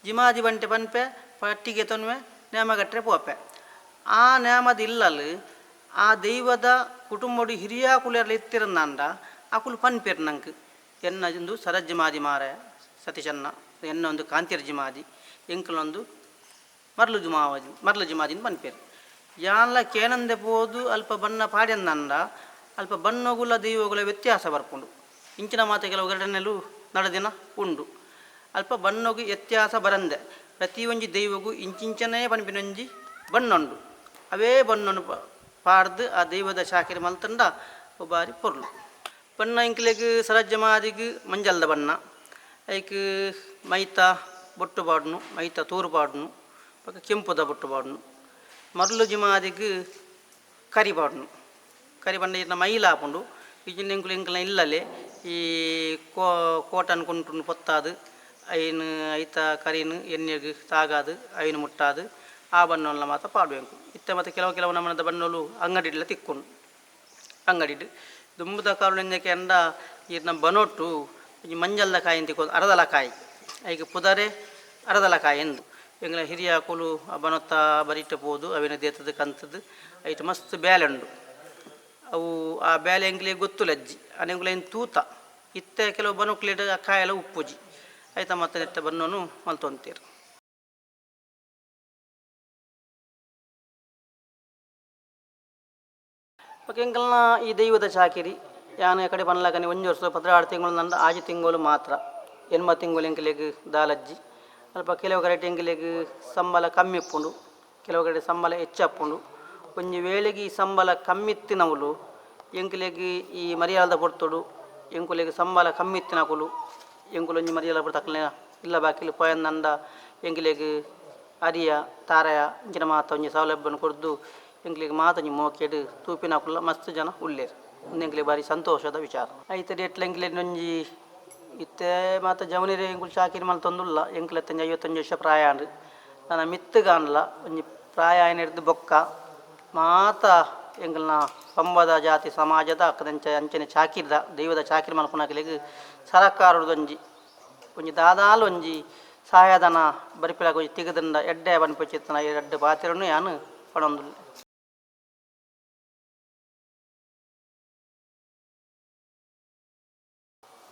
ಜಿಮಾದಿ ಬಂಟೆ ಪನ್ಪೆ ಪಟ್ಟಿಗೆ ತೊನ್ವೆ ನೇಮ ಕಟ್ಟರೆ ಪೋಪೆ. ಆ ನೇಮದ ಇಲ್ಲಲ್ ಆ ದೈವದ ಕುಟುಂಬಡು ಹಿರಿಯ ಕುಲೆರ್ಲ ಇತ್ತಿರಂದಾಂಡ ಅಕುಲು ಪನ್ಪೆರ್ ನಂಕ್ ಎನ್ನ ಉಂದು ಸರಜ್ಜಿಮಾದಿ ಮಾರೆ ಸತೀಶನ್ನ ಎನ್ನ ಒಂದು ಕಾಂತಿರ್ ಜಿಮಾದಿ ಎಂಕಲೊಂದು ಮರ್ಲು ಜುಮಾವದಿ ಮರ್ಲು ಜಿಮಾದಿನ್ ಪನ್ಪೆರ್. ಯಾನ್ಲ ಕೇನಂದೆ ಪೋದು ಅಲ್ಪ ಬಣ್ಣ ಪಾಡ್ಯಂದಂಡ ಅಲ್ಪ ಬಣ್ಣಗುಲ ದೈವಗುಲ ವ್ಯತ್ಯಾಸ ಬರ್ಪುಂಡು. ಇಂಚಿನ ಮಾತ ಕೆಲವು ಘಟನೆಲು ನಡದಿನ ಉಂಡು. ಅಲ್ಪ ಬಣ್ಣಗು ವ್ಯತ್ಯಾಸ ಬರಂದೆ ಪ್ರತಿಯೊಂಜಿ ದೈವಗು ಇಂಚಿಂಚನೇ ಪನ್ಪಿನೊಂಜಿ ಬಣ್ಣ ಉಂಡು. ಅವೇ ಬಣ್ಣನು ಪಾಡ್ದು ಆ ದೈವದ ಶಾಖೆ ಮಲ್ತಂಡ ಬಾರಿ ಪೊರ್ಲು. ಬಣ್ಣ ಎಂಕ್ಲೆಗ್ ಸರಜ್ಜಮಾದಿಗ್ ಮಂಜಲ್ದ ಬಣ್ಣ ಐಕ್ ಮೈತ ಬೊಟ್ಟು ಪಾಡುನು ಮೈತ ತೂರು ಪಾಡುನು ಬೊಕ ಕೆಂಪುದ ಬೊಟ್ಟು ಪಾಡುನು. ಮರ್ಲು ಜಿಮಾದಿಗ್ ಕರಿ ಪಾಡುನು ಕರಿ ಪಂಡ ಇರ್ನ ಮೈಲ ಆಪುಂಡು. ಇಜ್ಜಿಂಡ ಎಂಕುಲು ಎಂಕಲ್ನ ಇಲ್ಲಲೆ ಈ ಕೋಟನ್ ಕುಂಟುನು ಪೊತ್ತಾದ್ ಐನ್ ಐತ ಕರಿನ್ ಎಣ್ಣೆಗ್ ತಾಗಾದ್ ಐನ್ ಮುಟ್ಟಾದ್ ಆ ಬಣ್ಣೊಲ್ಲ ಮಾತ ಪಾಡುವ ಎಂಕುಲು. ಇತ್ತೆ ಮಾತ ಕೆಲವು ಕೆಲವು ನಮೂನೆದ ಬಣ್ಣೊಲು ಅಂಗಡಿಡ್ಲ ತಿಕ್ಕುಂಡು. ಅಂಗಡಿಡ್ ದುಂಬುದ ಕಾಲೊಡು ಎಂಚ ಇರ್ನ ಬನೊಟ್ಟು ಒಂಜಿ ಮಂಜಲ್ದ ಕಾಯಿ ತಿಕ್ಕೊಂಡು ಅರದಲ ಕಾಯಿ ಐಕ್ ಪುದರೆ ಅರದಲ ಕಾಯಿ ಎಂದು ಎಂಗ್ಲ ಹಿರಿಯಾಕುಲು ಆ ಬನೊತ್ತ ಬರಿಟ್ ಪೋದು ಅವೆನ್ ದೇತುದು ಕಂತುದು ಐಟ್ ಮಸ್ತ್ ಬೇಲೆ ಉಂಡು. ಅವು ಆ ಬೇಲೆ ಎಂಕ್ಲೆಗ್ ಗೊತ್ತುಲಜ್ಜಿ ಆಂಡ ಎಂಕುಲು ಐನ್ ತೂತ ಇತ್ತೆ ಕೆಲವು ಬನೊಕ್ಲೆಡ್ ಆ ಕಾಯೆಲ ಉಪ್ಪುಜಿ ಐತ ಮಾತ ನೆತ್ತ ಬಣ್ಣೊನು ಮಲ್ತೊಂತೆರ್. ಬೊಕ ಎಂಕಲ್ನ ಈ ದೈವದ ಚಾಕಿರಿ ಯಾನ್ ಕಡೆ ಪನ್ಲಕನೆ ಒಂಜಿ ವರ್ಷ 12 ತಿಂಗಳು ನಂದ 6 ತಿಂಗಳು ಮಾತ್ರ 8 ತಿಂಗಳು ಎಂಕಲೆಗ್ ದಾಲಜ್ಜಿ. ಅಲ್ಪ ಕೆಲವು ಕಡೆಟ್ ಎಂಕಲೆಗ್ ಸಂಬಳ ಕಮ್ಮಿ ಇಪ್ಪುಂಡು, ಕೆಲವು ಕಡೆ ಸಂಬಳ ಹೆಚ್ಚಪ್ಪುಂಡು. ಒಂಜಿ ವೇಳೆಗೆ ಈ ಸಂಬಳ ಕಮ್ಮಿ ಇತ್ತಿನವುಲು ಎಂಕಲೆಗ್ ಈ ಮರ್ಯಾಲದ ಪೊರ್ತುಡು ಎಂಕುಲೆಗ್ ಸಂಬಳ ಕಮ್ಮಿ ಇತ್ತಿನಕುಲು ಎಂಕುಲು ಒಂಜಿ ಮರ್ಯಾಲ ಪೊರ್ತು ಅಕ್ಲೆನ ಇಲ್ಲ ಬಾಕಿಲು ಪೋಯಂದಂಡ ಎಂಕಲೆಗ್ ಅರಿಯ ತಾರಯ ಇಂಚಿನ ಮಾತ ಒಂಜಿ ಸೌಲಭ್ಯನ ಕೊರ್ದು ಎಂಕಲೆಗ್ ಮಾತ ಒಂಜಿ ಮೋಕೆಡ್ ತೂಪಿನಕುಲ್ಲ ಮಸ್ತ್ ಜನ ಉಲ್ಲೆರ್. ಉಂದು ಎಂಕಲೆಗ್ ಬಾರಿ ಸಂತೋಷದ ವಿಚಾರ. ಐತ ಡೇಟ್ಲ ಎಂಕಲೆಗ್ ಒಂಜಿ ಇತ್ತೆ ಮಾತ ಜವನೆರೆ ಎಂಕುಲು ಚಾಕಿರಿ ಮಲ್ತೊಂದುಲ್ಲ. ಎಂಕುಲೆತ್ತಂಜಿ 55 ವರ್ಷ ಪ್ರಾಯ ಆಂಡ್. ನನ ಮಿತ್ತುಗಾಂಡ್ಲ ಒಂಜಿ ಪ್ರಾಯ ಆಯಿನೆರ್ದ್ ಬೊಕ್ಕ ಮಾತ ಎಂಕಲ್ನ ಪಂಬದ ಜಾತಿ ಸಮಾಜದ ಅಕ್ಕದಂಚ ಅಂಚನೆ ಚಾಕಿರ್ದ ದೈವದ ಚಾಕಿರಿ ಮಲ್ಪುನಕಲೆಗ್ ಸರಕಾರದೊಂಜಿ ಒಂಜಿ ದಾದಾಲ್ ಒಂಜಿ ಸಹಾಯಧನ ಬರಿಪಿಲಾಗ ಒಂಜಿ ತಿಗದಂಡ ಎಡ್ಡೆ ಪನ್ಪುಚಿತ್ತನ ರಡ್ಡ್ ಪಾತೆರನು ಯಾನ್ ಪಣೊಂದುಲ್ಲೆ.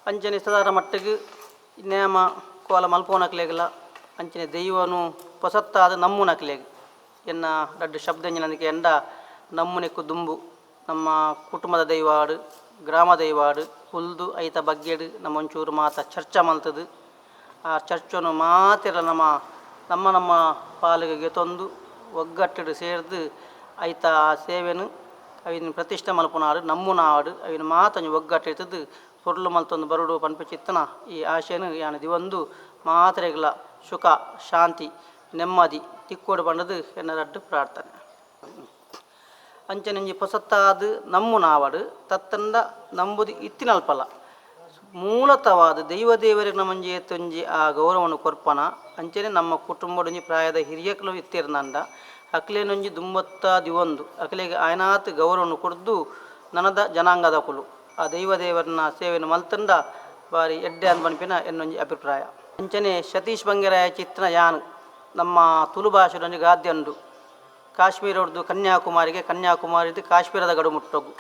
ಅಂಚನೆ ಸದಾರ ಮಟ್ಟಿಗೆ ನೇಮ ಕೋಲ ಮಲ್ಪೋನಕ್ಲೆಗ್ಲ ಅಂಚನೆ ದೈವನು ಪೊಸತ್ತಾದ ನಮ್ಮುನಕ್ಲೆಗ್ ಎನ್ನ ರಡ್ಡ್ ಶಬ್ದ ನನಗೆ ಎಂಡ ನಮ್ಮುನೆಕ್ಕು ದುಂಬು ನಮ್ಮ ಕುಟುಂಬದ ದೈವಾಡು ಗ್ರಾಮ ದೈವಾಡು ಕುಲ್ದು ಐತ ಬಗ್ಗೆಡು ನಮ್ಮ ಒಂಚೂರು ಮಾತ ಚರ್ಚೆ ಮಲ್ತದು. ಆ ಚರ್ಚನು ಮಾತೆರ ನಮ್ಮ ನಮ್ಮ ನಮ್ಮ ಪಾಲಿಗೆ ಗೆತೊಂದು ಒಗ್ಗಟ್ಟಡು ಸೇರ್ದು ಐತ ಆ ಸೇವೆನು ಅವಿನ ಪ್ರತಿಷ್ಠೆ ಮಲ್ಪುನಾಡು ನಮ್ಮುನಾಡು ಅವಿನ ಮಾತಂಜಿ ಒಗ್ಗಟ್ಟಿರ್ತದು ಪೊರ್ಲು ಮಲ್ತೊಂದು ಬರುಡು ಪನ್ಪುಚಿತ್ತನ ಈ ಆಶೆನು ಯಾನ್ ದಿವೊಂದು ಮಾತೆರೆಗ್ಲ ಸುಖ ಶಾಂತಿ ನೆಮ್ಮದಿ ತಿಕ್ಕೋಡು ಪಂಡದು ಎನ್ನ ರಡ್ಡ್ ಪ್ರಾರ್ಥನೆ. ಅಂಚನೆ ಒಂಜಿ ಪೊಸತ್ತಾದ್ ನಮ್ಮುನಾವಡು ತತ್ತಂಡ ನಂಬುದು ಇತ್ತಿನಲ್ಪಲ ಮೂಲತವಾದ ದೈವ ದೇವರಿಗೆ ನಮ್ಮಂಜಿ ಏತೊಂಜಿ ಆ ಗೌರವನು ಕೊರ್ಪನ ಅಂಚನೆ ನಮ್ಮ ಕುಟುಂಬಡೊಂಜಿ ಪ್ರಾಯದ ಹಿರಿಯಕ್ಲು ಇತ್ತಿರ್ನಂಡ ಅಕ್ಲೇನೊಂಜಿ ದುಂಬತ್ತ ದಿವೊಂದು ಅಕ್ಲೆಗ್ ಆಯನಾತ್ ಗೌರವನು ಕೊರ್ದು ನನದ ಜನಾಂಗದಕುಲು ಆ ದೈವ ದೇವರನ್ನ ಸೇವೆಯನ್ನು ಮಲ್ತಂಡ ಬಾರಿ ಎಡ್ಡೆ ಅಂದ್ ಪನ್ಪಿನ ಎನ್ನೊಂಜಿ ಅಭಿಪ್ರಾಯ. ಅಂಚನೆ ಸತೀಶ್ ಬಂಗೇರಾಯ ಚಿತ್ರ ಯಾನ್ ನಮ್ಮ ತುಳು ಭಾಷೆಡೊಂಜಿ ಗಾದ್ಯ ಉಂಡು. ಕಾಶ್ಮೀರೊಡ್ದು ಕನ್ಯಾಕುಮಾರಿಗೆ, ಕನ್ಯಾಕುಮಾರಿದು ಕಾಶ್ಮೀರದ ಗಡು ಮುಟ್ಟೊಗು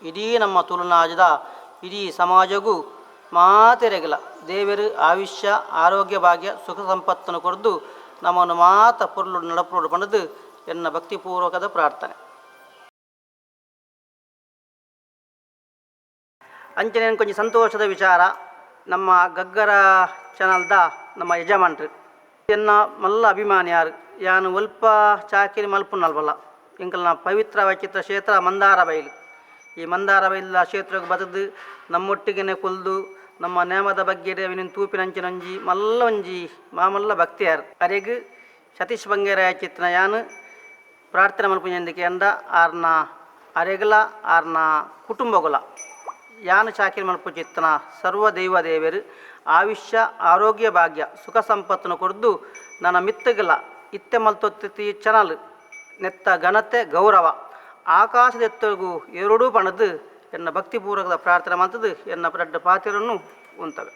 ಇಡೀ ನಮ್ಮ ತುಳುನಾಡದ ಇಡೀ ಸಮಾಜಗೂ ಮಾತೆರೆಗಲ ದೇವರು ಆಯುಷ್ಯ ಆರೋಗ್ಯ ಭಾಗ್ಯ ಸುಖ ಸಂಪತ್ತನ್ನು ಕೊರ್ದು ನಮ್ಮನ್ನು ಮಾತ ಪೊರ್ಲು ನಡಪುಡು ಪಂಡದು ಎನ್ನ ಭಕ್ತಿಪೂರ್ವಕದ ಪ್ರಾರ್ಥನೆ. ಅಂಚನೆ ಕೊಂಚ ಸಂತೋಷದ ವಿಚಾರ, ನಮ್ಮ ಗಗ್ಗರ ಚಾನಲ್ದ ನಮ್ಮ ಯಜಮಾನ್ರು ಎನ್ನ ಮಲ್ಲ ಅಭಿಮಾನಿ ಯಾರು ಯಾನು ಒಲ್ಪ ಚಾಕಿರಿ ಮಲ್ಪುನಲ್ವಲ್ಲ ಎಂಕಲ್ನ ಪವಿತ್ರ ವಚಿತ್ರ ಕ್ಷೇತ್ರ ಮಂದಾರ ಬೈಲು. ಈ ಮಂದಾರ ಬೈಲ ಕ್ಷೇತ್ರಕ್ಕೆ ಬತ್ತದು ನಮ್ಮೊಟ್ಟಿಗೆನೆ ಕುಲ್ದು ನಮ್ಮ ನೇಮದ ಬಗ್ಗೆ ಅವಿನ ತೂಪಿನಂಚಿನಂಜಿ ಮಲ್ಲ ಒಂಜಿ ಮಾಮಲ್ಲ ಭಕ್ತಿಯಾರು ಅರೆಗ್ ಸತೀಶ್ ಬಂಗೇರಾಯ ಚಿತ್ರ ಯಾನು ಪ್ರಾರ್ಥನೆ ಮಲ್ಪುಂಜೆಂದಿಕೆ ಅಂದ ಆರ್ನ ಅರೆಗಲ ಆರ್ನ ಕುಟುಂಬಗುಲ ಯಾನು ಚಾಕಿರಿ ಮಲ್ಪುಚಿತ್ತನ ಸರ್ವ ದೈವ ದೇವರು ಆಯುಷ್ಯ ಆರೋಗ್ಯ ಭಾಗ್ಯ ಸುಖ ಸಂಪತ್ತನ್ನು ಕೊರ್ದು ನನ್ನ ಮಿತ್ತಗಲ ಇತ್ತೆ ಮಲ್ತೊತ್ತಿ ಚಾನಲ್ ನೆತ್ತ ಘನತೆ ಗೌರವ ಆಕಾಶದೆತ್ತಗೂ ಎರಡೂ ಪಣದು ಎನ್ನ ಭಕ್ತಿಪೂರ್ವಕದ ಪ್ರಾರ್ಥನೆ ಮಲ್ತದು ಎನ್ನ ರಡ್ಡ್ ಪಾತೆರನ್ನು ಉಂತವೆ.